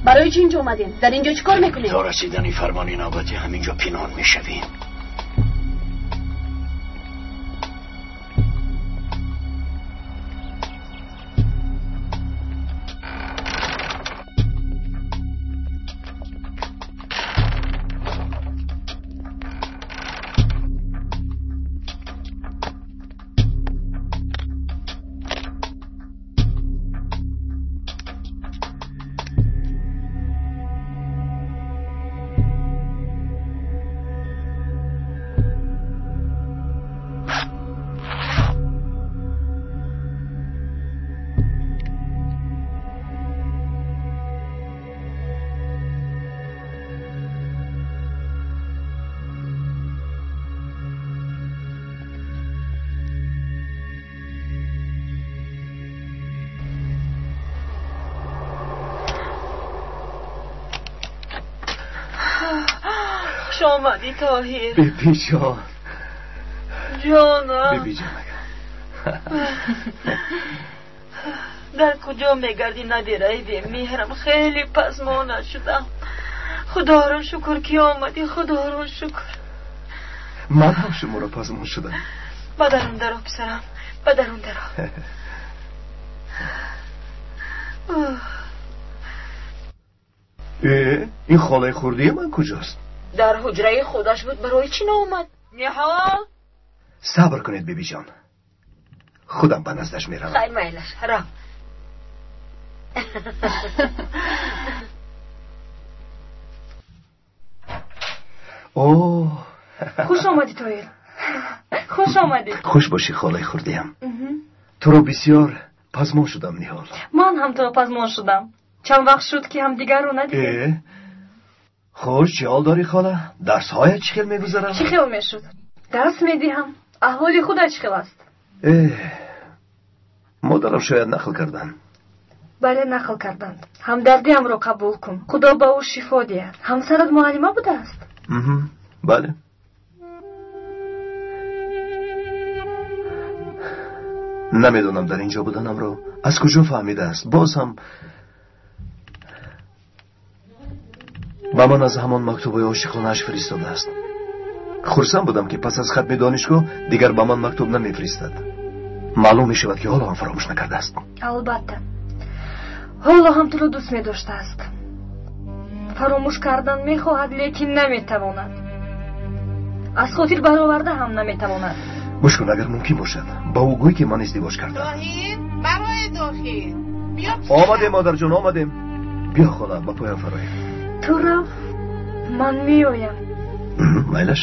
Speaker 10: Барои чӣ инҷо омадем? Дар инҷо чӣ кор мекунем?
Speaker 9: То расидани фармони навбатӣ ҳаминҷо пинҳон мешавем.
Speaker 21: омадӣ Тоҳир.
Speaker 7: Биби ҷон.
Speaker 21: Ҷонам.
Speaker 7: Биби ҷон.
Speaker 21: Дар куҷо мегардӣ набираи бемеҳрам? Хеле пасмона шудам. Худоро шукр ки омадӣ, худоро шукр.
Speaker 7: Ман ҳам шуморо пазмон шудам.
Speaker 21: Ба дарун даро, писарам, ба дарун даро.
Speaker 7: Ин холаи хурдии ман куҷост?
Speaker 21: Дар ҳуҷраи худаш буд, барои чӣ наомад? Ниҳол?
Speaker 7: Сабр кунед, бибиҷон. Худам ба наздаш меравам.
Speaker 21: Хайр, майлаш, рав.
Speaker 7: О,
Speaker 17: хуш омадӣ, Тоҳир. Хуш омадӣ.
Speaker 7: Хуш бошӣ, холаи хурдиям. Туро бисёр пазмон шудам, Ниҳол.
Speaker 17: Ман ҳам туро пазмон шудам. Чанд вақт шуд ки ҳамдигарро надидем.
Speaker 7: Хуш, чӣ ҳол дорӣ, хола? Дарсҳоят чӣ хел мегузаранд?
Speaker 17: Чӣ хел мешуд? Дарс медиҳам. Аҳволи худат чӣ хел аст?
Speaker 7: Модарам шояд нақл карданд.
Speaker 17: Бале, нақл карданд. Ҳамдардиамро қабул кун. Худо ба ӯ шифо диҳад. Ҳамсарат муаллима будааст?
Speaker 7: Бале. Намедонам дар инҷо буданамро аз куҷо фаҳмидааст. Боз ҳам ба ман аз ҳамон мактубҳои ошиқонааш фиристодааст. Хурсанд будам ки пас аз хатми донишгоҳ дигар ба ман мактуб намефиристад. Маълум мешавад ки ҳоло ҳам фаромӯш накардааст.
Speaker 17: Албатта, ҳоло ҳам туро дӯст медоштааст. Фаромӯш кардан мехоҳад, лекин наметавонад. Аз хотир бароварда ҳам наметавонад.
Speaker 7: Гӯш кун, агар мумкин бошад ба ӯ гӯй ки ман издивоҷ кардам.
Speaker 15: Тоҳир, барои дохил биё.
Speaker 7: Омадем, модарҷон, омадем. Биё, хола, ба поям фароед.
Speaker 17: Ту рав, ман меоям.
Speaker 7: Майлаш.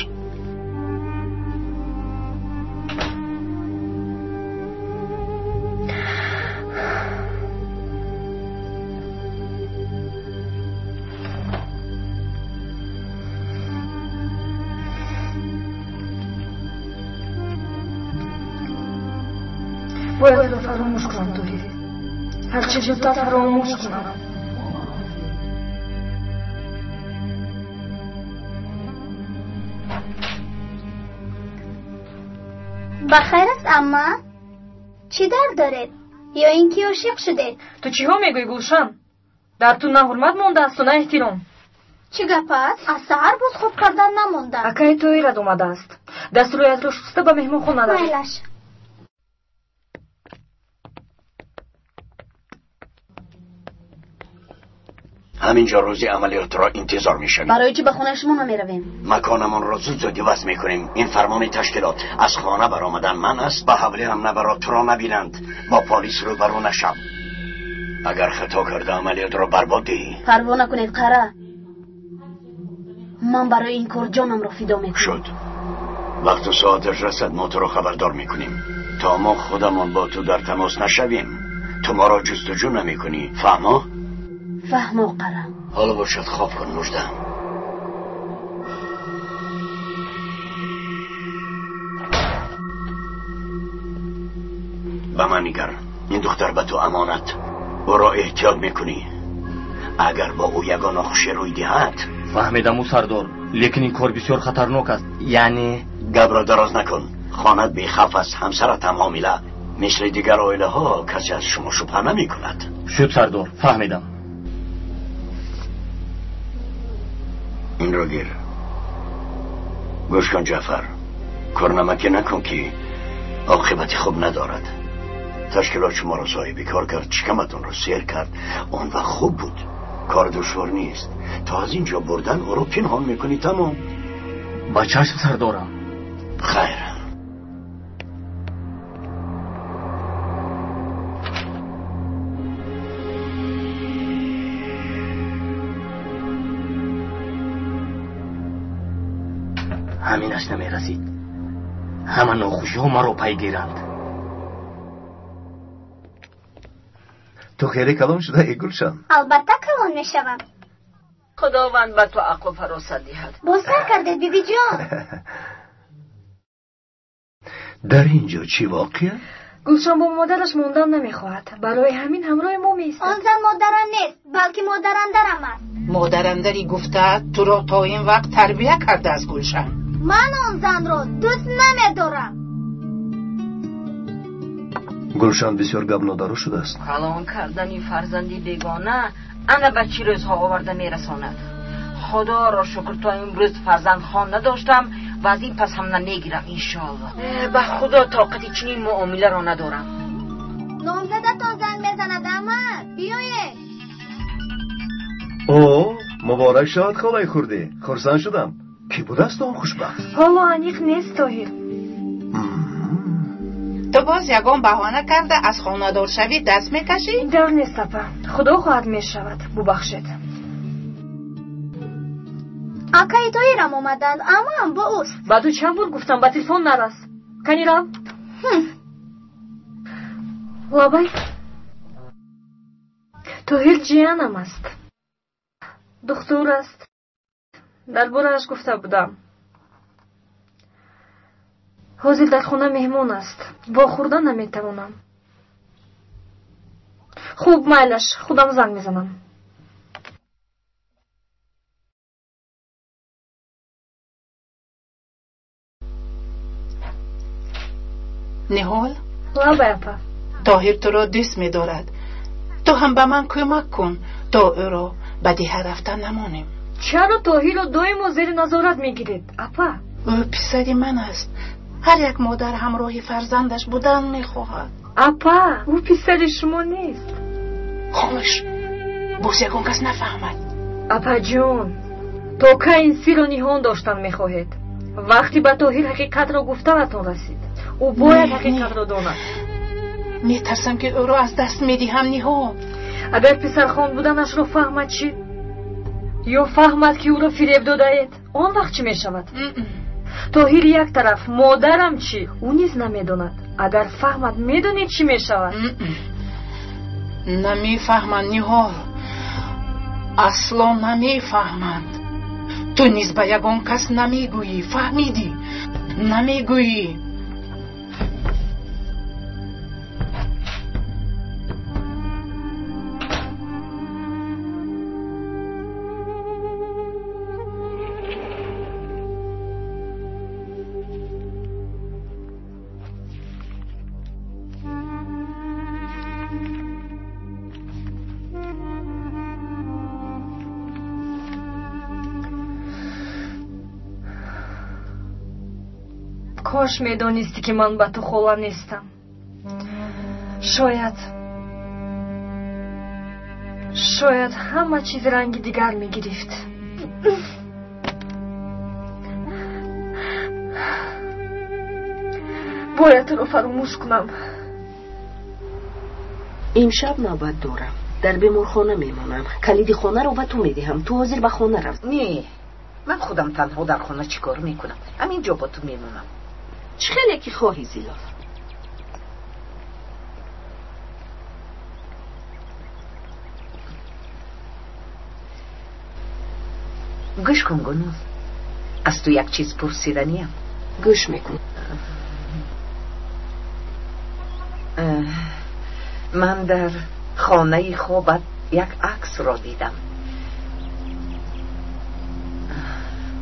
Speaker 17: Бояд туро фаромӯш кунам, Тоҳир. Ҳарчи зудтар фаромӯш кунам.
Speaker 22: Ба хайр аст, амма? Чӣ дард доред? Ё ин ки ошиқ шудед?
Speaker 17: Ту чиҳо мегӯӣ, Гулшан? Дар ту на ҳурмат мондааст, на эҳтиром.
Speaker 22: Чӣ гап аст? Аз саҳар боз хоб кардан намондам.
Speaker 17: Акаи Тоҳират омадааст. Дасту рӯятро шуста ба меҳмонхона рафт.
Speaker 22: Майлаш.
Speaker 9: Ҳаминҷо рӯзи амалиётро интизор мешавем.
Speaker 10: Барои чӣ ба хонаи шумо намеравем?
Speaker 9: Маконамонро зуд зуд иваз мекунем. Ин фармони ташкилот. Аз хона баромадан манъ аст, ба ҳавлӣ ҳам набаро, туро набинанд. Бо полис рӯбарӯ нашав. Агар хато карда амалиётро барбод диҳӣ.
Speaker 10: Парво накунед, қара. Ман барои ин кор ҷонамро фидо мекунам.
Speaker 9: Шуд. Вақту соаташ расад, мо туро хабардор мекунем. То мо худамон бо ту дар тамос нашавем, ту моро ҷустуҷӯ намекунӣ. Фаҳмо?
Speaker 10: Фаҳмо, қара.
Speaker 9: Ҳоло бошад, хоб кун, Мужда. Ба ман нигар. Ин духтар ба ту амонат. Ӯро эҳтиёт мекунӣ. Агар бо ӯ ягон нохушӣ рӯй диҳад.
Speaker 5: Фаҳмидаму, сардор, лекин ин кор бисёр хатарнок аст. Яъне
Speaker 9: гапро дароз накун. Хонат бехавф аст, ҳамсарат ҳам ҳомила. Мисли дигар оилаҳо касе аз шумо шубҳа намекунад.
Speaker 5: Шуд, сардор, фаҳмидам.
Speaker 9: Инро гир. Гӯш кун, Ҷаъфар. Корнамакӣ накун, ки оқибати хуб надорад. Ташкилот шуморо соҳиби кор кард, шикаматонро сер кард. Он вақт хуб буд. Кор душвор нест. То аз ин ҷо бурдан ӯро пинҳон мекунӣ, тамом.
Speaker 5: Ба чашм, сардорам.
Speaker 9: Хайр.
Speaker 5: Ҳаминаш намерасид. Ҳама нохушиҳо маро пайгиранд.
Speaker 7: Ту хеле калон шудаӣ, Гулшан.
Speaker 22: Албатта калон мешавам.
Speaker 21: Худованд ба ту ақлу фаросат диҳад.
Speaker 22: Боз сар кардед, бибиҷон.
Speaker 7: Дар ин ҷо чӣ воқеа?
Speaker 17: Гулшан бо модараш мондан намехоҳад. Барои ҳамин ҳамроҳи мо меистад.
Speaker 22: Он зан модарам нест, балки модарандарам аст.
Speaker 15: Модарандари гуфта туро то ин вақт тарбия кардааст, Гулшан.
Speaker 22: Ман он занро дӯст намедорам.
Speaker 7: Гулшан бисёр гапнодаро шудааст.
Speaker 21: Калон кардани фарзанди бегона ана ба чӣ рӯзҳо оварда мерасонад. Худоро шукр, то имрӯз фарзандхон надоштам ва аз ин пас ҳам намегирам, иншоалло. Ба худо тоқати чунин муомиларо надорам.
Speaker 22: Номзадатон занг мезанад, ама биёед.
Speaker 7: О, муборак шавад, холаи хурдӣ. Хурсанд шудам. Кӣ будааст он хушбахт?
Speaker 17: Ҳоло аниқ нест, Тоҳир.
Speaker 15: Ту боз ягон баҳона карда аз хонадоршавӣ даст мекашӣ?
Speaker 17: Ин тавр нест, апа. Худо хоҳад мешавад. Бубахшед.
Speaker 22: Акаи Тоҳирам омаданд, амаам бо ӯст.
Speaker 17: Ба ту чанд бор гуфтам, ба телефон нарас. Кани рав. Лабай. Тоҳир ҷиянам аст. Духтур аст. Дар борааш гуфта будам. Ҳозир дар хона меҳмон аст. Вохӯрда наметавонам. Хуб, майлаш, худам занг мезанам.
Speaker 15: Ниҳол?
Speaker 17: Лабай, апа.
Speaker 15: Тоҳир туро дӯст медорад. Ту ҳам ба ман кӯмак кун, то ӯро ба деҳа рафта намонем.
Speaker 17: Чаро Тоҳирро доимо зери назорат мегиред, апа?
Speaker 15: Ӯ писари ман аст. Ҳар як модар ҳамроҳи фарзандаш будан мехоҳад.
Speaker 17: Апа, ӯ писари шумо нест.
Speaker 15: Хомӯш, боз ягон кас нафаҳмад.
Speaker 17: Апаҷон, то кай ин сирро ниҳон доштан мехоҳед? Вақте ба Тоҳир ҳақиқатро гуфтанатон расид, ӯ бояд ҳақиқатро донад.
Speaker 15: Метарсам, ки ӯро аз даст медиҳам, Ниҳол.
Speaker 17: Агар писархон буданашро фаҳмад чӣ? Ё фаҳмад, ки ӯро фиреб додаед, он вақт чӣ мешавад? Тоҳир як тараф, модарам чӣ? Ӯ низ намедонад. Агар фаҳмад, медонед чӣ мешавад?
Speaker 15: Намефаҳманд, Ниҳол. Асло намефаҳманд. Ту низ ба ягон кас намегӯӣ, фаҳмидӣ? Намегӯӣ.
Speaker 17: Кош медонистӣ, ки ман ба ту хола нестам. Шояд Шояд ҳама чиз ранги дигар мегирифт. Бояд туро фаромӯш кунам.
Speaker 14: Имшаб навбат дорам. Дар беморхона мемонам. Калиди хонаро ба ту медиҳам. Ту ҳозир ба хона рав.
Speaker 15: Не, ман худам танҳо дар хона чӣ кор мекунам? Ҳамин ҷо бо ту мемонам.
Speaker 14: Чӣ хеле ки хоҳӣ, Зилол.
Speaker 15: Гӯш кун, Гунул. Аз ту як чиз пурсиданиям.
Speaker 14: Гӯш мекун.
Speaker 15: Ман дар хонаи хобат як аксро дидам.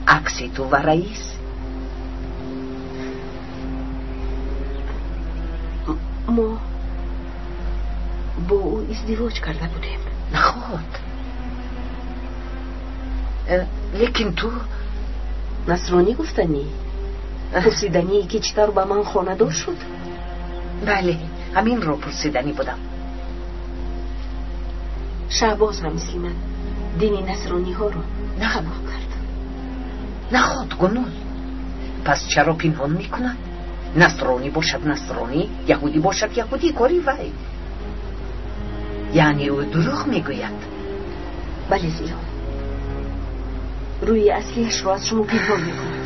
Speaker 15: Акси ту ва раис.
Speaker 14: Мо бо ӯ издивоҷ карда будем.
Speaker 15: Наход. Лекин ту
Speaker 14: насронӣ гуфтанӣ? Пурсиданӣ ки чӣ тавр ба ман хонадор шуд?
Speaker 15: Бале, ҳаминро пурсиданӣ будам.
Speaker 14: Шаҳбоз ҳам мисли ман дини насрониҳоро қабул кард.
Speaker 15: Наход, Гунул. Пас чаро пинҳон мекунад? Насронӣ бошад насронӣ, яҳудӣ бошад яҳудӣ, кори вай. Яъне ӯ дурӯғ мегӯяд?
Speaker 14: Бале, Зилол. Рӯи аслиашро аз шумо пинҳон мекунад.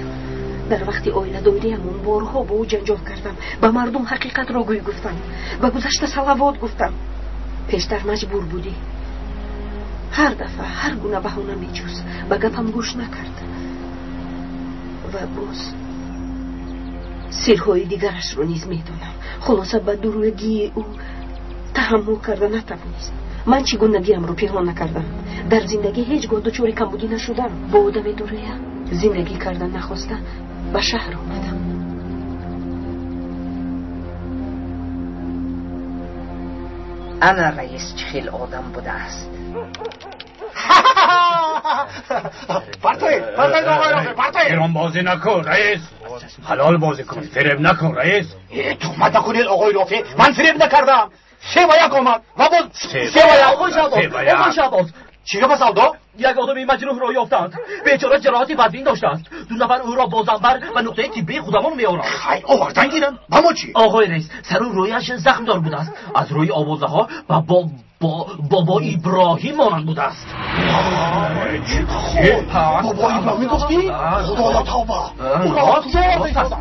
Speaker 14: Дар вақти оиладориамон борҳо бо ӯ ҷанҷол кардам. Ба мардум ҳақиқатро гӯй гуфтам. Ба гузашта салавот гуфтам. Пештар маҷбур будӣ. Ҳар дафъа ҳар гуна баҳона меҷӯст. Ба гапам гӯш накард. Ва боз сирҳои дигарашро низ медонам. Хулоса ба дурӯгии ӯ таҳаммул карда натавонист. Ман чӣ гунагиамро пинҳон накардам. Дар зиндагӣ ҳеҷ гоҳ дучори камбудӣ нашудам. Бо одами дурӯя зиндагӣ кардан нахоста ба шаҳр омадам.
Speaker 15: Ана раис чӣ хел одам будааст.
Speaker 11: Партоед, партоед, оғои Рофеъ, партоед.
Speaker 13: Эронбозӣ накун, раис. Ҳалол бозӣ кун, фиреб накун, раис.
Speaker 11: Туҳмат накунед, оғои Рофеъ. Ман фиреб накардам. 3-1 омад ва боз 3-1.
Speaker 5: Оғои Шаҳбоз, оғои Шаҳбоз.
Speaker 11: Чӣ гап аст, Алдо?
Speaker 5: Як одами маҷрӯҳро ёфтанд. Бечора ҷароҳати вазнин доштааст. 2 нафар ӯро бо занбар ба нуқтаи тиббии худамон меоранд.
Speaker 11: Хай, овардан гиранд. Ба мо чӣ?
Speaker 5: Оғои раис, сару рӯяш захмдор будааст. Аз рӯи овозаҳо ба бобо Иброҳим монанд будааст.
Speaker 11: Бобо Иброҳим гуфтӣ? Худоё тавба! Ӯро куҷо оварда?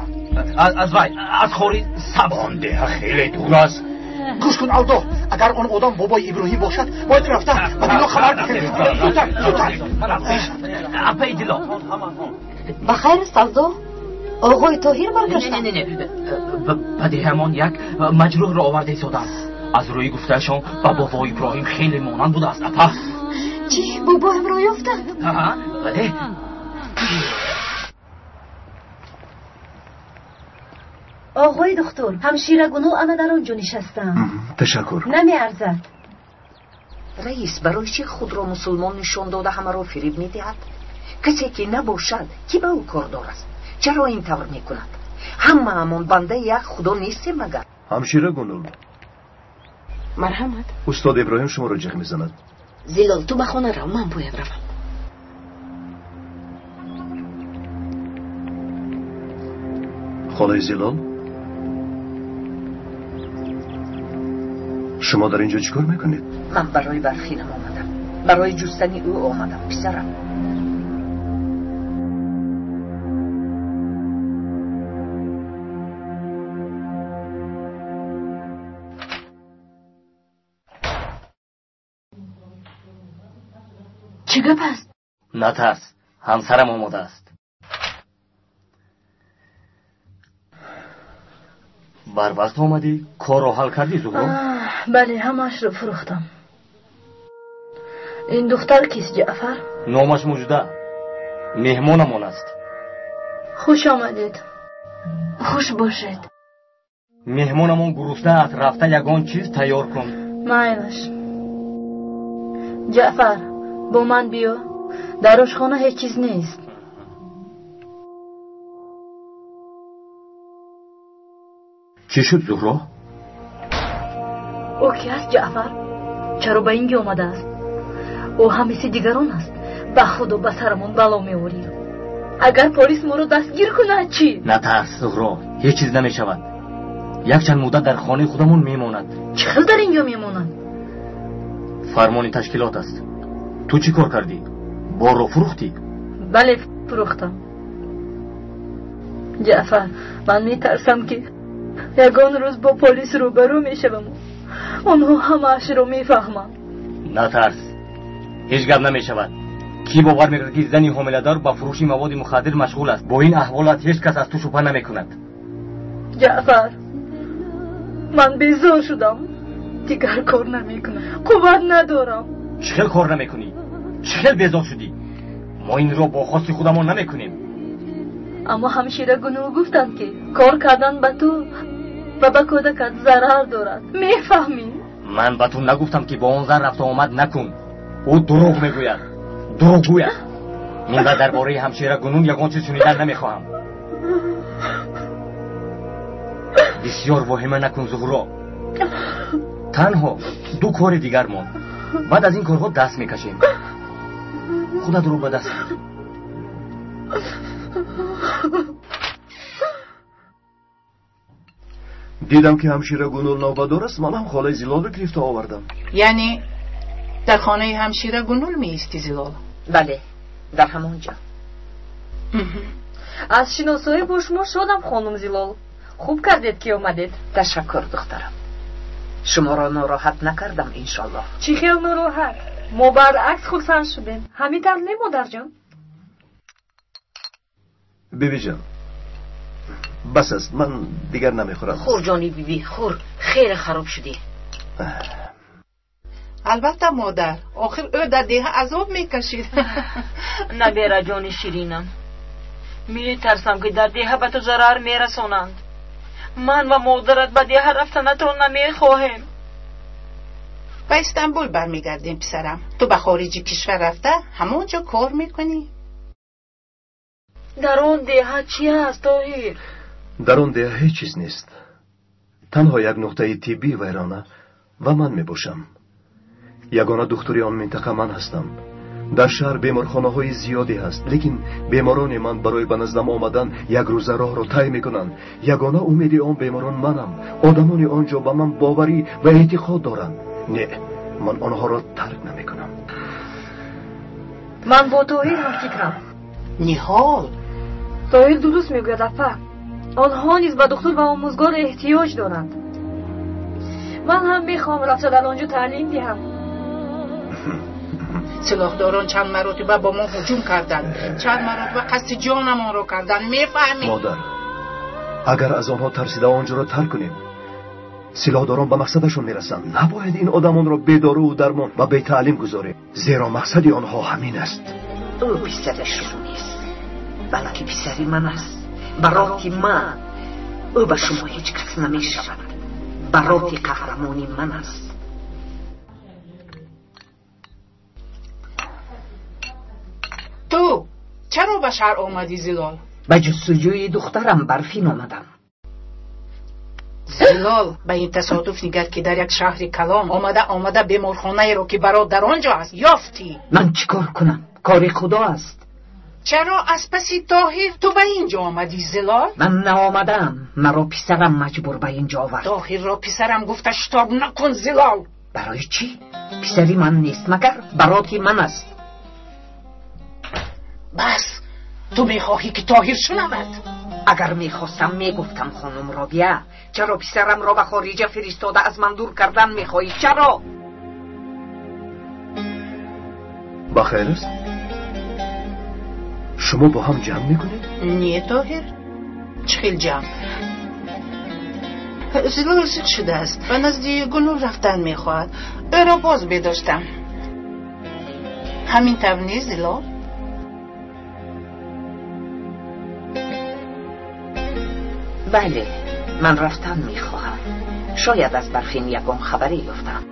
Speaker 5: Аз вай, аз хори сабз.
Speaker 13: Он деҳа хеле дур аст.
Speaker 11: Гӯш кун, Алдо, агар он одам бобои Иброҳим бошад, бояд рафта ба Дило хабар диҳем. Зудтар, зудтар.
Speaker 5: Апаи Дило.
Speaker 23: Ба хайр аст, Алдо? Оғои Тоҳир баргаштанд?
Speaker 5: Не, не, не. Ба деҳамон як маҷрӯҳро оварда истоданд. Аз рӯи гуфтаашон ба бобои Иброҳим хеле монанд будааст, апа.
Speaker 23: Чӣ, бобоямро ёфтанд?
Speaker 5: Ҳа, бале.
Speaker 18: Оғои духтур, ҳамшира Гунул ана дар он ҷо нишастаанд.
Speaker 7: Ташаккур.
Speaker 18: Намеарзад.
Speaker 15: Раис барои чӣ худро мусулмон нишон дода ҳамаро фиреб медиҳад? Касе ки набошад, кӣ ба ӯ кордор аст? Чаро ин тавр мекунад? Ҳамаамон бандаи як худо нестем магар?
Speaker 7: Ҳамшира Гунул.
Speaker 14: Марҳамат.
Speaker 7: Устод Иброҳим шуморо ҷиғ мезанад.
Speaker 14: Зилол, ту ба хона рав, ман бояд равам.
Speaker 7: Холаи Зилол? Шумо дар инҷо чӣ кор мекунед?
Speaker 15: Ман барои Барфинам омадам. Барои ҷустани ӯ омадам, писарам.
Speaker 17: Чӣ гап аст?
Speaker 5: Натарс, ҳамсарам омода аст. Барвақт омадӣ, корро ҳал кардӣ, Зуҳро?
Speaker 17: Бале, ҳамаашро фурӯхтам. Ин духтар кист, Ҷаъфар?
Speaker 5: Номаш Мужда. Меҳмонамон аст.
Speaker 17: Хуш омадед.
Speaker 10: Хуш бошед.
Speaker 5: Меҳмонамон гурусна аст, рафта ягон чиз тайёр кун.
Speaker 17: Майлаш. Ҷаъфар, бо ман биё. Дар ошхона ҳеҷ чиз нест.
Speaker 5: Чӣ шуд, Зуҳро?
Speaker 17: Ӯ ки аст, Ҷаъфар? Чаро ба ин ҷо омадааст? Ӯ ҳам мисли дигарон аст. Ба Худо ба сарамон бало меорӣ. Агар полис моро дастгир кунад чӣ?
Speaker 5: Натарс, Зуҳро, ҳеҷ чиз намешавад. Якчанд муддат дар хонаи худамон мемонад.
Speaker 17: Чӣ хел дар инҷо мемонад?
Speaker 5: Фармони ташкилот аст. Ту чӣ кор кардӣ? Борро фурӯхтӣ?
Speaker 17: Бале, фурӯхтам. Ҷаъфар, ман метарсам ки ягон рӯз бо полис рӯбарӯ мешавам. Онҳо ҳамаашро мефаҳманд.
Speaker 5: Натарс, ҳеҷ гап намешавад. Кӣ бовар мекунад ки зани ҳомиладор ба фурӯши маводи мухаддир машғул аст? Бо ин аҳволат ҳеҷ кас аз ту шубҳа намекунад.
Speaker 17: Ҷаъфар, ман безор шудам. Дигар кор намекунам. Қувват надорам.
Speaker 5: Чӣ хел кор намекунӣ? Чӣ хел безор шудӣ? Мо инро бо хости худамон намекунем.
Speaker 17: Аммо ҳамшира Гунул гуфтанд ки кор кардан ба ту ва ба кӯдакат зарар дорад. Мефаҳмӣ?
Speaker 5: Ман ба ту нагуфтам ки бо он зан рафту омад накун. Ӯ дурӯғ мегӯяд. Дурӯғгӯй аст. Мин баъд дар бораи ҳамшира Гунул ягон чиз шунидан намехоҳам. Бисёр воҳима накун, Зуҳро. Танҳо ду кори дигар монд. Баъд аз ин корҳо даст мекашем. Худатро ба даст.
Speaker 7: Дидам ки ҳамшира Гунул навбадор аст, ман ҳам холаи Зилолро гирифта овардам.
Speaker 4: Яъне дар хонаи ҳамшира Гунул меисти, Зилол?
Speaker 15: Бале, дар ҳамон ҷо.
Speaker 17: Аз шиносоӣ бо шумо шодам, хонум Зилол. Хуб кардед ки омадед.
Speaker 15: Ташаккур, духтарам. Шуморо нороҳат накардам, иншоллоҳ.
Speaker 17: Чӣ хел нороҳат? Мо баръакс хурсанд шудем. Ҳамин тавр не, модарҷон?
Speaker 7: Бибиҷон, бас аст, ман дигар намехӯрам.
Speaker 21: Хӯр, ҷони биби, хӯр. Хеле хароб шудӣ.
Speaker 4: Албатта, модар, охир ӯ дар деҳа азоб мекашид.
Speaker 21: Набера ҷони ширинам, метарсам ки дар деҳа ба ту зарар мерасонанд. Ман ва модарат ба деҳа рафтанатро намехоҳем.
Speaker 4: Ба Истанбул бармегардем, писарам. Ту ба хориҷи кишвар рафта ҳамон ҷо кор мекунӣ.
Speaker 21: Дар он деҳа чӣ аст, Тоҳир?
Speaker 7: Дар он деҳа ҳеҷ чиз нест. Танҳо як нуқтаи тиббӣ вайрона ва ман мебошам. Ягона духтури он минтақа ман ҳастам. Дар шаҳр беморхонаҳои зиёде ҳаст, лекин беморони ман барои ба наздам омадан як рӯза роҳро тай мекунанд. Ягона умеди он беморон манам. Одамони он ҷо ба ман боварӣ ва эътиқод доранд. Не, ман онҳоро тарк намекунам.
Speaker 17: Ман бо Тоҳир ҳамфикрам.
Speaker 4: Ниҳол,
Speaker 17: Тоҳир дуруст мегӯяд, апа. Онҳо низ ба духтур ва омӯзгор эҳтиёҷ доранд. Ман ҳам мехоҳам рафта дар он ҷо таълим диҳам.
Speaker 4: Силоҳдорон чанд маротиба бо мо ҳуҷум карданд, чанд маротиба қасди ҷонамонро карданд. Мефаҳмӣ?
Speaker 7: Модар, агар аз онҳо тарсида он ҷоро тарк кунем, силоҳдорон ба мақсадашон мерасанд. Набояд ин одамонро бедоруву дармон ва бетаълим гузорем, зеро мақсади онҳо ҳамин аст.
Speaker 15: Ӯ писари шумо нест, балки писари ман аст. Бароти ман. Ӯ ба шумо ҳеҷ кас намешавад. Бароти қаҳрамони ман аст.
Speaker 4: Ту чаро ба шаҳр омадӣ, Зилол?
Speaker 15: Ба ҷустуҷӯи духтарам Барфин омадам.
Speaker 4: Зилол, ба ин тасодуф нигар ки дар як шаҳри калон омада омада беморхонаеро ки барот дар он ҷо аст ёфтӣ.
Speaker 15: Ман чӣ кор кунам? Кори Худо аст.
Speaker 4: Чаро аз паси Тоҳир ту ба ин ҷо омадӣ, Зилол?
Speaker 15: Ман наомадаам. Маро писарам маҷбур ба ин ҷо овард.
Speaker 4: Тоҳирро писарам гуфта шитоб накун, Зилол.
Speaker 15: Барои чӣ? Писари ман нест, магар бароти ман аст.
Speaker 4: Бас, ту мехоҳӣ ки Тоҳир шунавад?
Speaker 15: Агар мехостам мегуфтам, хонум Робия. Чаро писарамро ба хориҷа фиристода аз ман дур кардан мехоҳӣ? Чаро?
Speaker 7: Ба хайр аст? Шумо бо ҳам ҷамъ мекунед?
Speaker 4: Не, Тоҳир, чӣ хел ҷамъ? Зилол зиқ шудааст, ба назди Гунул рафтан мехоҳад. Ӯро боз бедоштам. Ҳамин тавр нест, Зилол?
Speaker 15: Бале, ман рафтан мехоҳам. Шояд аз Барфин ягон хабаре ёфтам.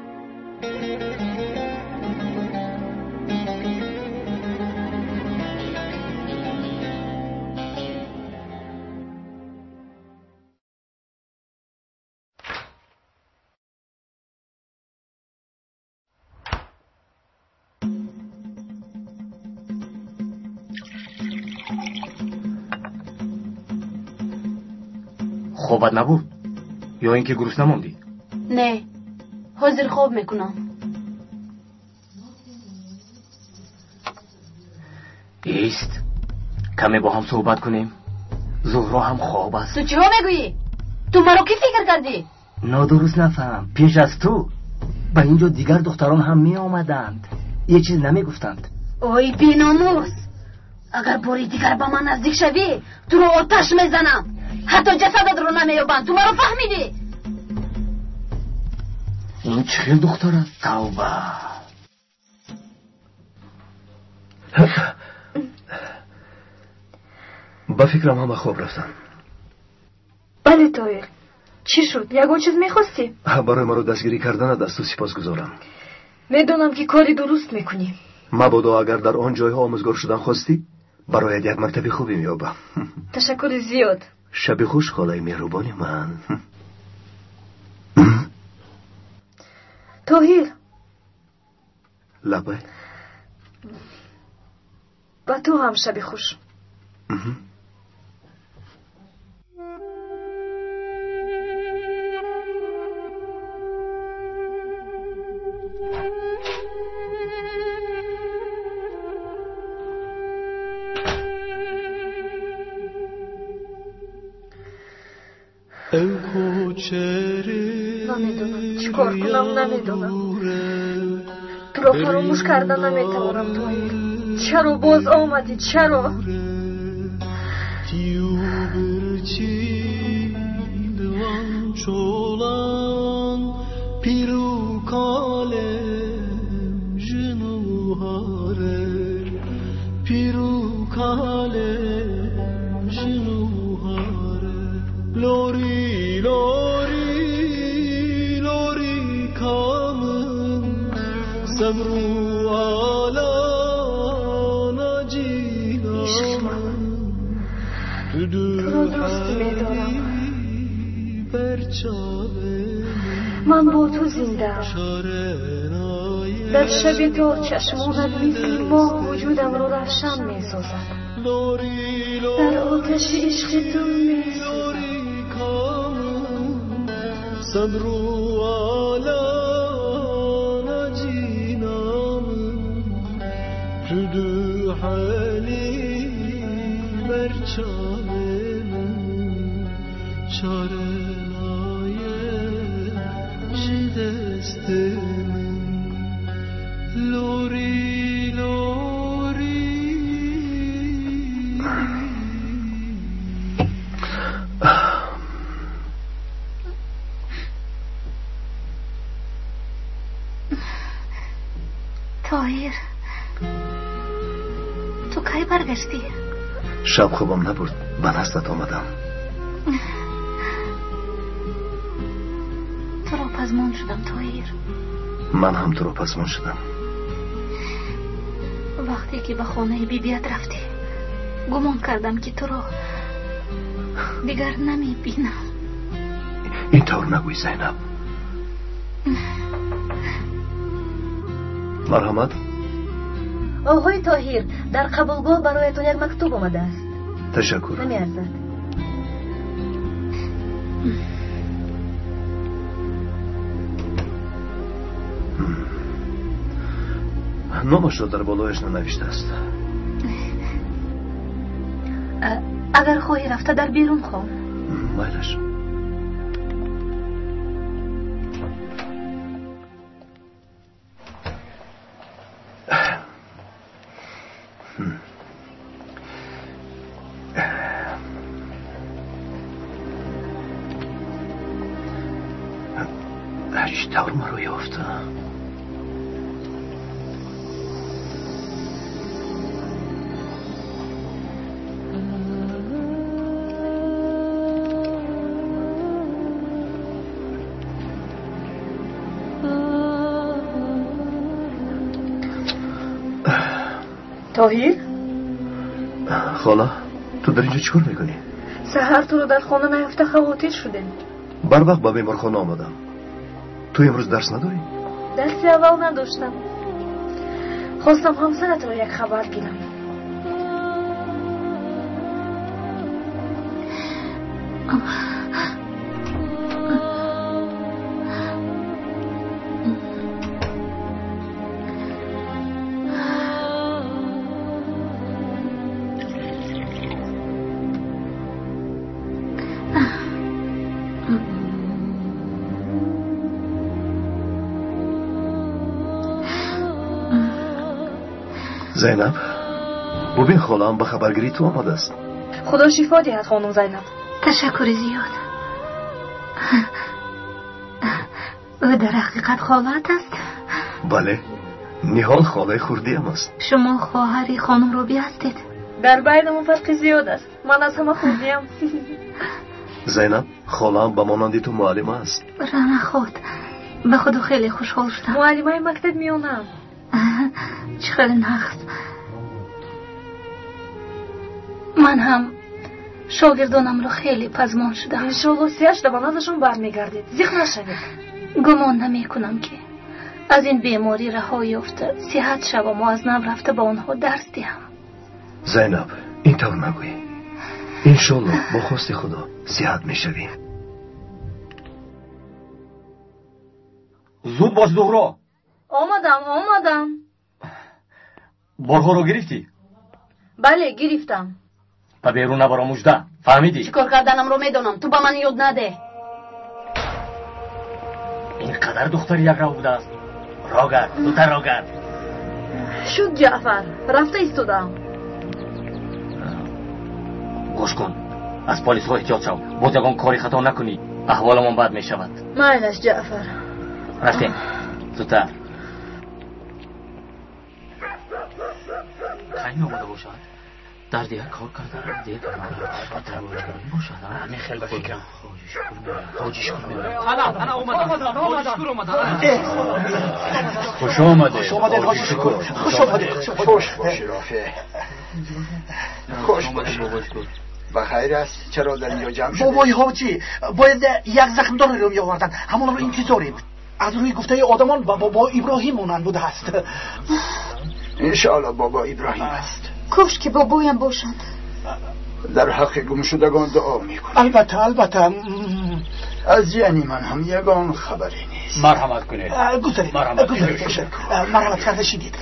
Speaker 5: Хобат набурд? Ё ин ки гурусна мондӣ?
Speaker 10: Не, ҳозир хоб мекунам.
Speaker 5: Ист, каме бо ҳам суҳбат кунем. Зуҳро ҳам хоб аст.
Speaker 10: Ту чиҳо мегӯӣ? Ту маро кӣ фикр кардӣ?
Speaker 5: Нодуруст нафаҳм. Пеш аз ту ба ин ҷо дигар духтарон ҳам меомаданд. Як чиз намегуфтанд.
Speaker 10: Ой беномус! Агар бори дигар ба ман наздик шавӣ, туро оташ мезанам. Ҳатто ҷасадатро намеёбанд. Ту маро фаҳмидӣ?
Speaker 5: Ин чӣ хел духтар аст? Тавба!
Speaker 7: Ба фикрам ҳама хоб рафтанд.
Speaker 17: Бале, Тоҳир. Чӣ шуд? Ягон чиз мехостӣ?
Speaker 7: Барои маро дастгирӣ карданат аз ту сипосгузорам.
Speaker 17: Медонам ки кори дуруст мекунӣ.
Speaker 7: Мабодо агар дар он ҷойҳо омӯзгор шудан хостӣ, барояд як мактаби хубе меёбам.
Speaker 17: Ташаккури зиёд.
Speaker 7: Шаби хуш, холаи меҳрубони ман.
Speaker 17: Тоҳир.
Speaker 7: Лабай.
Speaker 17: Ба ту ҳам шаби хуш. Намедонам чӣ кор кунам, намедонам. Туро фаромӯш карда наметавонам, Тоҳир. Чаро боз омадӣ? Чаро?
Speaker 2: Lori, lori, lori kamın sabru ala nacinamın
Speaker 17: Туро дӯст медорам. Ман бо ту зиндаам. Дар шаби тор чашмонат мисли моҳ вуҷудамро равшан месозад. Дар оташи ишқи ту месӯзам.
Speaker 2: Sabru ala nacinamın Tüdü hali berçavemin Çarenaye jidestimin Lori lori.
Speaker 22: Тоҳир, ту кай баргаштӣ?
Speaker 7: Шаб хобам набурд, ба наздат омадам.
Speaker 22: Туро пазмон шудам, Тоҳир.
Speaker 7: Ман ҳам туро пазмон шудам.
Speaker 22: Вақте ки ба хонаи бибият рафтӣ, гумон кардам ки туро дигар намебинам.
Speaker 7: Ин тавр нагӯй, Зайнаб. Марҳамат.
Speaker 18: Оғои Тоҳир, дар қабулгоҳ бароятон як мактуб омадааст.
Speaker 7: Ташаккур.
Speaker 18: Намеарзад.
Speaker 7: Номашро дар болояш нанавиштааст.
Speaker 22: Агар хоҳӣ рафта дар берун хон.
Speaker 7: Майлаш. Чӣ тавр маро ёфта?
Speaker 17: Тоҳир?
Speaker 7: Хола, ту дар инҷо чӣ кор мекунӣ?
Speaker 17: Саҳар туро дар хона наёфта хавотир шудем.
Speaker 7: Барвақт ба беморхона омадам. Ту имрӯз дарс надорӣ?
Speaker 17: Дарси аввал надоштам. Хостам ҳамсаратро як хабар гирам.
Speaker 7: Зайнаб, бубин холаам ба хабаргирии ту омадааст.
Speaker 17: Худо шифо диҳад, хонум Зайнаб.
Speaker 22: Ташаккури зиёд. Ӯ дар ҳақиқат холаат аст?
Speaker 7: Бале, Ниҳол холаи хурдиам аст.
Speaker 22: Шумо хоҳари хонум Рӯбӣ ҳастед?
Speaker 17: Дар байнамон фарқи зиёд аст. Ман аз ҳама хурдиам.
Speaker 7: Зайнаб, холаам ба монанди ту муаллима аст.
Speaker 22: Ранахот, ба худо хеле хушҳол шудам.
Speaker 17: Муаллимаи мактаб миёнаам.
Speaker 22: Чӣ хеле нағз. Ман ҳам шогирдонамро хеле пазмон шудам.
Speaker 17: Иншоалло сиҳат шуда ба наздашон бармегардед. Зиқ нашавед.
Speaker 22: Гумон намекунам ки аз ин беморӣ раҳо ёфта сиҳат шаваму аз нав рафта ба онҳо дарс диҳам.
Speaker 7: Зайнаб, ин тавр нагӯй. Иншоалло бо хости Худо сиҳат мешавӣ.
Speaker 5: Зуд бош, Зуҳро.
Speaker 19: Омадам, омадам.
Speaker 5: Борҳоро гирифтӣ?
Speaker 19: Бале, гирифтам.
Speaker 5: Ба берун набаро, Мужда. Фаҳмидӣ?
Speaker 23: Чӣ кор карданамро медонам. Ту ба ман ёд наде.
Speaker 5: Ин қадар духтари якрав будааст. Рогард, зудтар рогард.
Speaker 19: Шуд, Ҷаъфар, рафта истодаам.
Speaker 5: Гӯш кун, аз полисҳо эҳтиёт шав. Боз ягон кори хато накунӣ, аҳволамон бад мешавад.
Speaker 19: Майлаш, Ҷаъфар.
Speaker 5: Рафтем, зудтар. Кай меомада бошад? Дар дигар кор карда, дер бошад.
Speaker 11: Ҳамин хел ба фикрам.
Speaker 5: Ҳоҷи Шукур меояд.
Speaker 12: Ана, ана омадам. Ҳоҷи Шукур омадам.
Speaker 13: Хуш омадед.
Speaker 11: Хуш омадед, Ҳоҷи Шукур. Хуш омадед.
Speaker 9: Хуш бошӣ, Рофеъ. Хуш бошӣ. Ба хайр аст? Чаро дар инҷо ҷамъ шудед?
Speaker 11: Бобои ҳоҷӣ, бояд як захмдорро меоварданд. Ҳамонро интизорем. Аз рӯи гуфтаи одамон ба бобо Иброҳим монанд будааст.
Speaker 9: Иншоалло бобо Иброҳим аст.
Speaker 23: Кош ки бобоям бошанд.
Speaker 9: Дар ҳаққи гумшудагон дуо мекунем.
Speaker 11: Албатта, албатта.
Speaker 9: Аз ҷияни ман ҳам ягон хабаре нест.
Speaker 13: Марҳамат кунед.
Speaker 11: Гузаред, гузаред. Марҳамат карда шидед.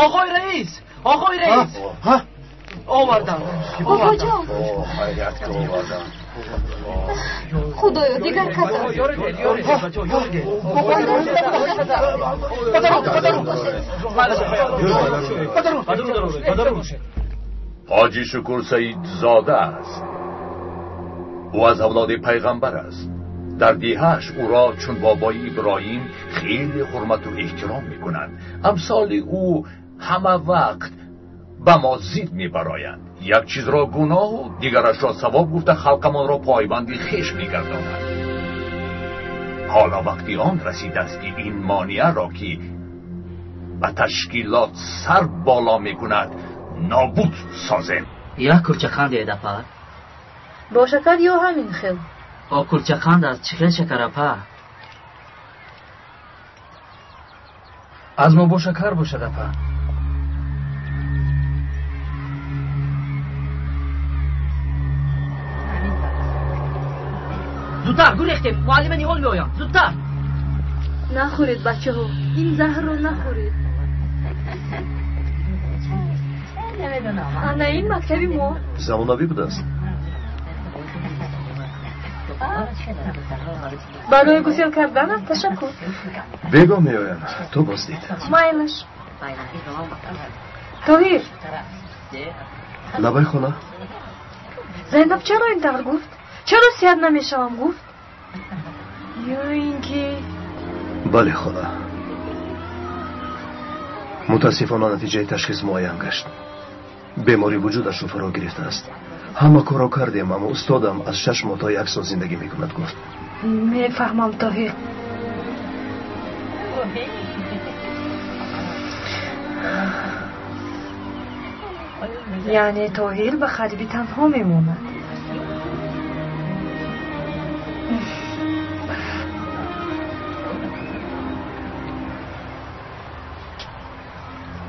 Speaker 12: Оғои раис, оғои раис. Овардам.
Speaker 23: Бобоҷон.
Speaker 13: Хайрият ки овардам.
Speaker 23: Худоё, дигар кас аст.
Speaker 8: Ҳоҷи Шукур Саидзода аст. Ӯ аз авлоди пайғамбар аст. Дар деҳааш ӯро чун бобои Иброҳим хеле ҳурмату эҳтиром мекунанд. Амсоли ӯ ҳама вақт ба мо зид мебароянд. Як чизро гуноҳу дигарашро савоб гуфта халқамонро пойбанди хеш мегардонад. Ҳоло вақти он расидааст ки ин монеаро ки ба ташкилот сар боло мекунад нобуд созем.
Speaker 1: Як кулча қанд диҳед, апа.
Speaker 19: Бо шакар ё ҳамин хел?
Speaker 1: О, кулча қанд аст, чӣ хел шакар, апа?
Speaker 12: Аз мо бо шакар бошад, апа.
Speaker 1: Зудтар гурехтем, муаллима Ниҳол меоянд. Зудтар.
Speaker 19: Нахӯред, бачаҳо, ин заҳрро нахӯред. Ана ин мактаби мо.
Speaker 7: Замонавӣ будааст.
Speaker 17: Барои гусел карданат ташаккур.
Speaker 7: Бего меоям, ту боздид.
Speaker 17: Майлаш. Тоҳир.
Speaker 7: Лабай, хола.
Speaker 17: Зайнаб чаро ин тавр гуфт? Чаро сиҳат намешавам гуфт? Ё ин ки
Speaker 7: Бале, хола. Мутаассифона натиҷаи ташхис муайян гашт. Беморӣ вуҷудашро фаро гирифтааст. Ҳама корро кардем, аммо устодам аз 6 моҳ то як сол зиндагӣ мекунад гуфт.
Speaker 17: Мефаҳмам, Тоҳир. Яъне Тоҳир ба ғарибӣ танҳо мемонад.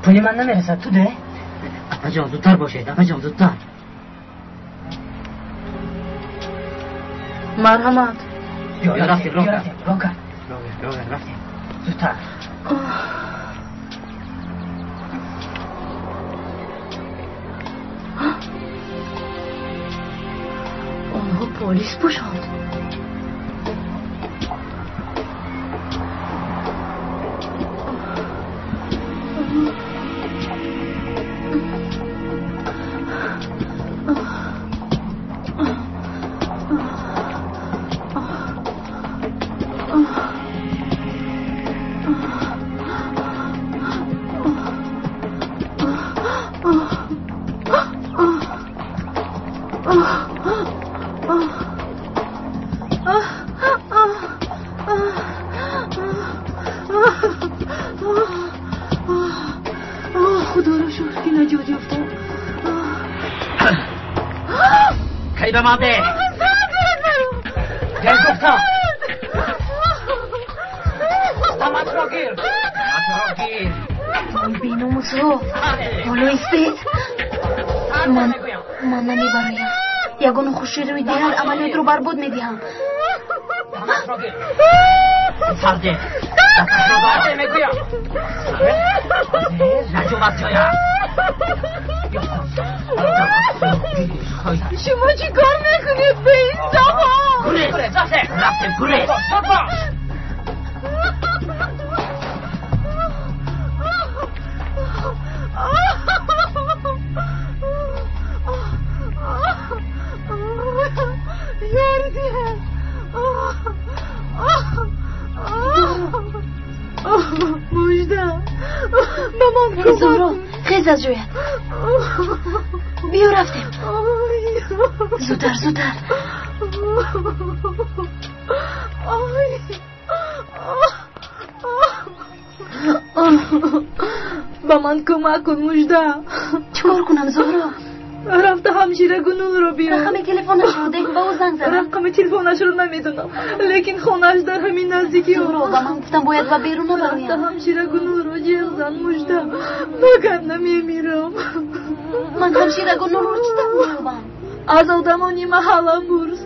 Speaker 1: Пули ман намерасад, ту де. Апаҷон, зудтар бошед, апаҷон, зудтар.
Speaker 19: Марҳамат.
Speaker 1: Ё, рафтем, роҳ кард, рафтем, зудтар.
Speaker 19: Онҳо полис бошанд.
Speaker 22: Худоро шукр ки наҷот ёфтам.
Speaker 1: Кай ба ман деҳ? Гел гуфтам. Даматро гир. Даматро гир.
Speaker 10: Беномусҳо, ҳоло истед. Ман намебароям. Ягона хушӣ рӯй диҳад, амалиётро барбод медиҳам.
Speaker 1: Даматро гир. Сарде. Даматро барде мегӯям. Наҷум аз ҷоя.
Speaker 22: Шумо чӣ кор мекунед ба ин замон?
Speaker 1: Гурез! Рафтем, гурез!
Speaker 22: Мужда, ба ман кӯмак.
Speaker 10: Зуҳро, хез аз ҷоят. Биё рафтем. Зудтар, зудтар.
Speaker 22: Ба ман кӯмак кун, Мужда.
Speaker 10: Чӣ кор кунам, Зуҳро?
Speaker 22: Рафта ҳамшира Гунулро биёр.
Speaker 10: Рақами телефонашро деҳ, ба ӯ занг занам.
Speaker 22: Рақами телефонашро намедонам, лекин хонааш дар ҳамин наздикӣ.
Speaker 10: Зуҳро, ба ман гуфтам бояд ба берун набароям.
Speaker 22: Рафта ҳамшира Гунулро ҷеғ зан, Мужда, вагарна мемирам.
Speaker 10: Ман ҳамшира Гунулро чӣ тавр меёбам?
Speaker 22: Аз одамони маҳалла пурс,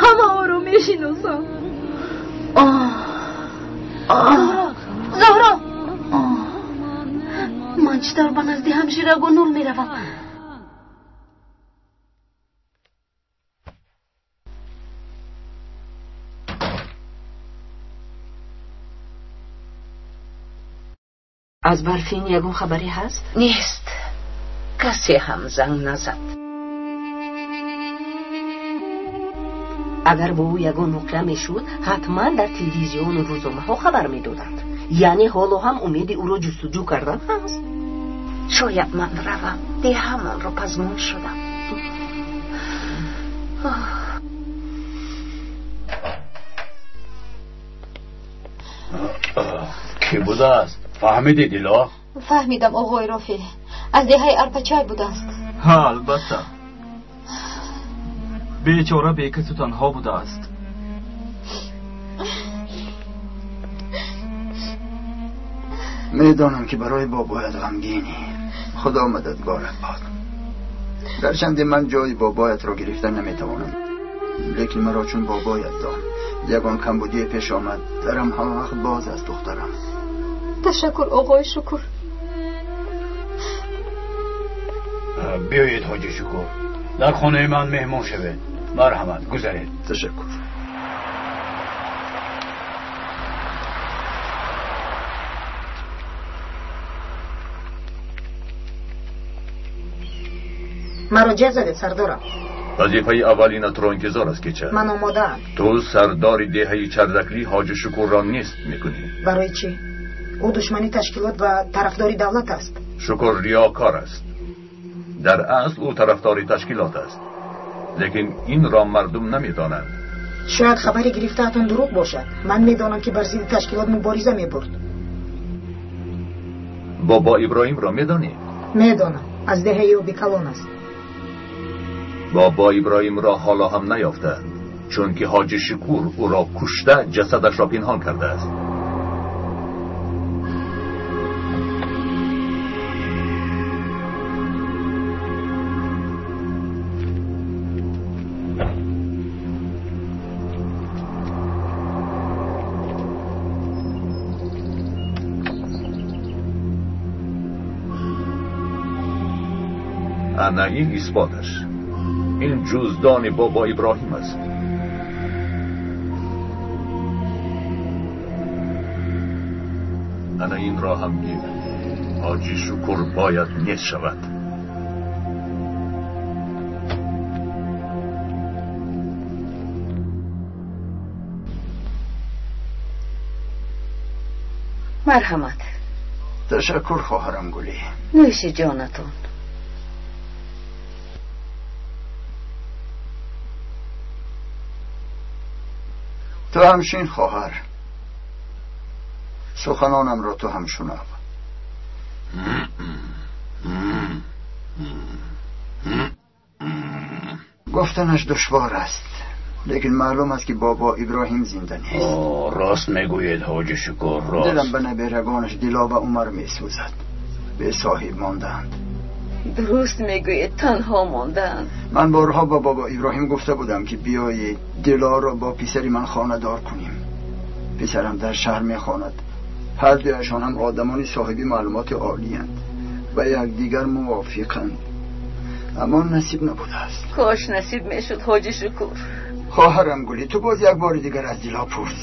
Speaker 22: ҳама ӯро мешиносам.
Speaker 10: Зуҳро, Зуҳро, ман чӣ тавр ба назди ҳамшира Гунул меравам?
Speaker 15: Аз Барфин ягон хабаре ҳаст?
Speaker 4: Нест. Касе ҳам занг назад.
Speaker 14: Агар бо ӯ ягон воқеа мешуд, ҳатман дар телевизиону рӯзномаҳо хабар медоданд. Яъне ҳоло ҳам умеди ӯро ҷустуҷӯ кардан ҳаст.
Speaker 15: Шояд ман равам. Деҳамонро пазмон шудам.
Speaker 13: Кӣ будааст? Фаҳмидӣ, Дило?
Speaker 23: Фаҳмидам, оғои Рофӣ. Аз деҳаи Арпачай будааст.
Speaker 3: Ҳа, албатта. Бечора бекасу танҳо будааст.
Speaker 6: Медонам ки барои бобоят ғамгинӣ. Худо мададгорат бод. Гарчанде ман ҷои бобоятро гирифта наметавонам, лекин маро чун бобоят дон. Ягон камбудие пеш омад, дарам ҳама вақт боз аст, духтарам.
Speaker 23: Ташаккур, оғои Шукур.
Speaker 13: Биёед, ҳоҷи Шукур, дар хонаи ман меҳмон шавед. Марҳамат, гузаред.
Speaker 6: Ташаккур.
Speaker 18: Маро ҷеғ задед, сардорам.
Speaker 8: Вазифаи аввалинатро интизор аст, кеча.
Speaker 18: Ман омодаам.
Speaker 8: Ту сардори деҳаи Чардаклӣ ҳоҷи Шукурро нест мекунӣ.
Speaker 18: Барои чӣ? Ӯ душмани ташкилот ва тарафдори давлат аст.
Speaker 8: Шукур риёкор аст. Дар асл ӯ тарафдори ташкилот аст, лекин инро мардум намедонанд.
Speaker 18: Шояд хабари гирифтаатон дурӯғ бошад. Ман медонам ки бар зидди ташкилот мубориза мебурд.
Speaker 8: Бобо Иброҳимро медонӣ?
Speaker 18: Медонам, аз деҳаи Обикалон аст.
Speaker 8: Бобо Иброҳимро ҳоло ҳам наёфтаанд, чунки ҳоҷи Шукур ӯро кушта ҷасадашро пинҳон кардааст. Ана ин исботаш. Ин ҷуздони бобо Иброҳим аст. Ана инро ҳам гир. ҳоҷи Шукур бояд нест шавад.
Speaker 15: Марҳамат.
Speaker 6: Ташаккур, хоҳарам Гулӣ.
Speaker 15: Нӯши ҷонатон.
Speaker 6: Ту ҳам шин, хоҳар, суханонамро ту ҳам шунав. Гуфтанаш душвор аст, лекин маълум аст, ки бобо Иброҳим зинда нест.
Speaker 13: Рост мегӯед, ҳоҷи Шукур, рост.
Speaker 6: Дилам ба наберагонаш Дило ва Умар месӯзад, бесоҳиб мондаанд.
Speaker 16: Дуруст мегӯед, танҳо мондаанд.
Speaker 6: Ман борҳо ба бобо Иброҳим гуфта будам, ки биёед Дилоро бо писари ман хонадор кунем. Писарам дар шаҳр мехонад. Ҳар дуяшон ҳам одамони соҳиби маълумоти олиянд ва якдигар мувофиқанд, аммо насиб набудааст.
Speaker 16: Кош насиб мешуд, ҳоҷи Шукур.
Speaker 6: Хоҳарам Гулӣ, ту боз як бори дигар аз Дило пурс,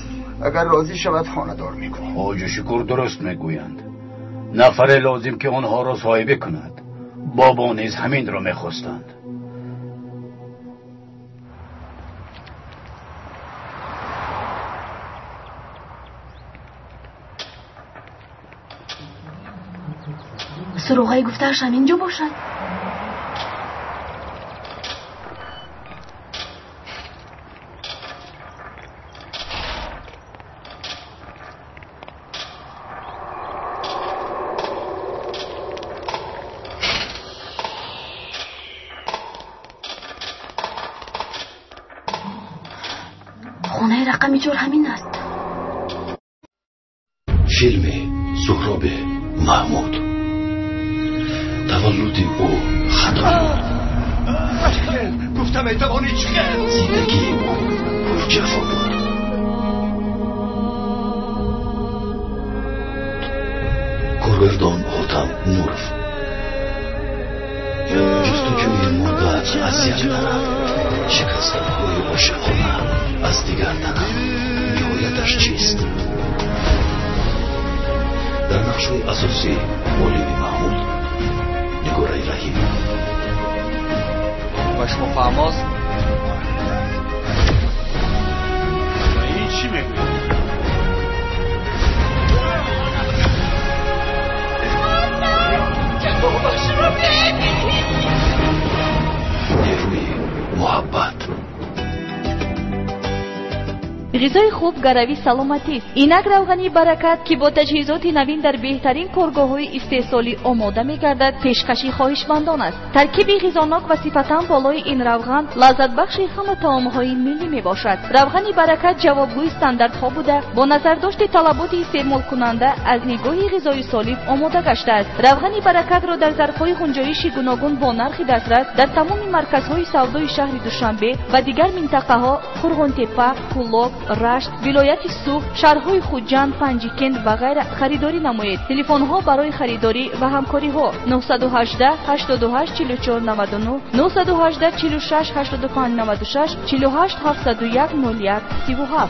Speaker 6: агар розӣ шавад, хонадор мекунем.
Speaker 13: Ҳоҷи Шукур дуруст мегӯянд. Нафаре лозим, ки онҳоро соҳибӣ кунад. Бобо низ ҳаминро мехостанд.
Speaker 10: Суроғаи гуфтааш ҳамин ҷо бошад. Хонаи рақами 4 ҳамин аст.
Speaker 8: Филми Суҳроби Маҳмуд. Таваллуди ӯ хато буд.
Speaker 7: Гуфта метавонӣ, чӣ хел?
Speaker 8: Зиндагии ӯ пурҷафо буд. Коргардон Ҳотам Нуров. Ҷустуҷӯи модар аз як тараф, шикастанҳои ошиқона аз дигар тараф, ниҳояташ чист? Дар нақшҳои асосӣ Олими Маҳмуд, Нигораи Раҳим.
Speaker 3: Ба шумо фаҳмост? Ин чӣ мегӯед?
Speaker 8: Нерӯи муҳаббат.
Speaker 19: Ғизои хуб гарави саломатист. Инак равғани Баракат, ки бо таҷҳизоти навин дар беҳтарин коргоҳҳои истеҳсолӣ омода мегардад, пешкаши хоҳишмандон аст. Таркиби ғизонок ва сифатан болои ин равған лаззатбахши ҳама таомҳои миллӣ мебошад. Равғани Баракат ҷавобгӯи стандартҳо буда, бо назардошти талаботи истеъмолкунанда аз нигоҳи ғизои солим омода гаштааст. Равғани Баракатро дар зарфҳои ғунҷоиши гуногун бо нархи дастрас дар тамоми марказҳои савдои шаҳри Душанбе ва дигар минтақаҳо Қурғонтеппа, Кӯлоб, Рашт, вилояти Суғд, шаҳрҳои Хуҷанд, Панҷикент ва ғайра харидорӣ намоед. Телефонҳо барои харидорӣ ва ҳамкориҳо 918 88 44 99, 918 46 85 96, 48 701 01 37.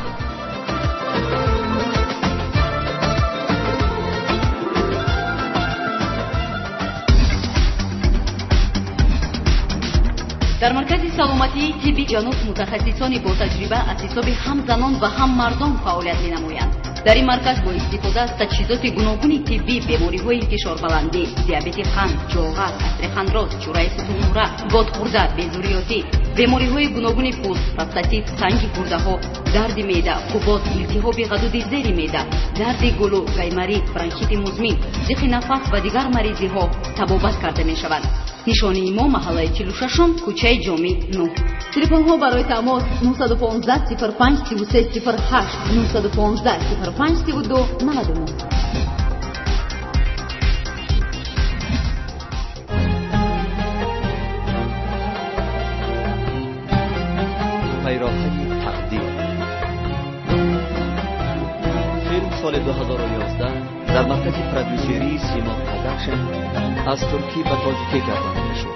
Speaker 20: Дар маркази саломатии тибби Ҷануб мутахассисони ботаҷриба аз ҳисоби ҳам занон ва ҳам мардон фаъолият менамоянд. Дар ин марказ бо истифода аз таҷҳизоти гуногуни тиббӣ бемориҳои фишорбаландӣ, диабети қанд, ҷоғар, остеохондроз, чӯраи сутунмӯҳра, бодхӯрда, безурётӣ, бемориҳои гуногуни пӯст, простатит, санги гурдаҳо, дарди меъда, қубод, илтиҳоби ғадуди зери меъда, дарди гулӯ, гайморит, бронхити музмин, зиқи нафас ва дигар маризиҳо табобат карда мешавад. Нишонии мо маҳаллаи 46-ум, кӯчаи Ҷомӣ 9. Телефонҳо барои тамос 915 05 33 08, 915 05 32 99.
Speaker 21: Пайроҳаи тақдир. Филм соли 2011 дар маркази продюсерии Симо Продакшн аз туркӣ ба тоҷикӣ гардонида шуд.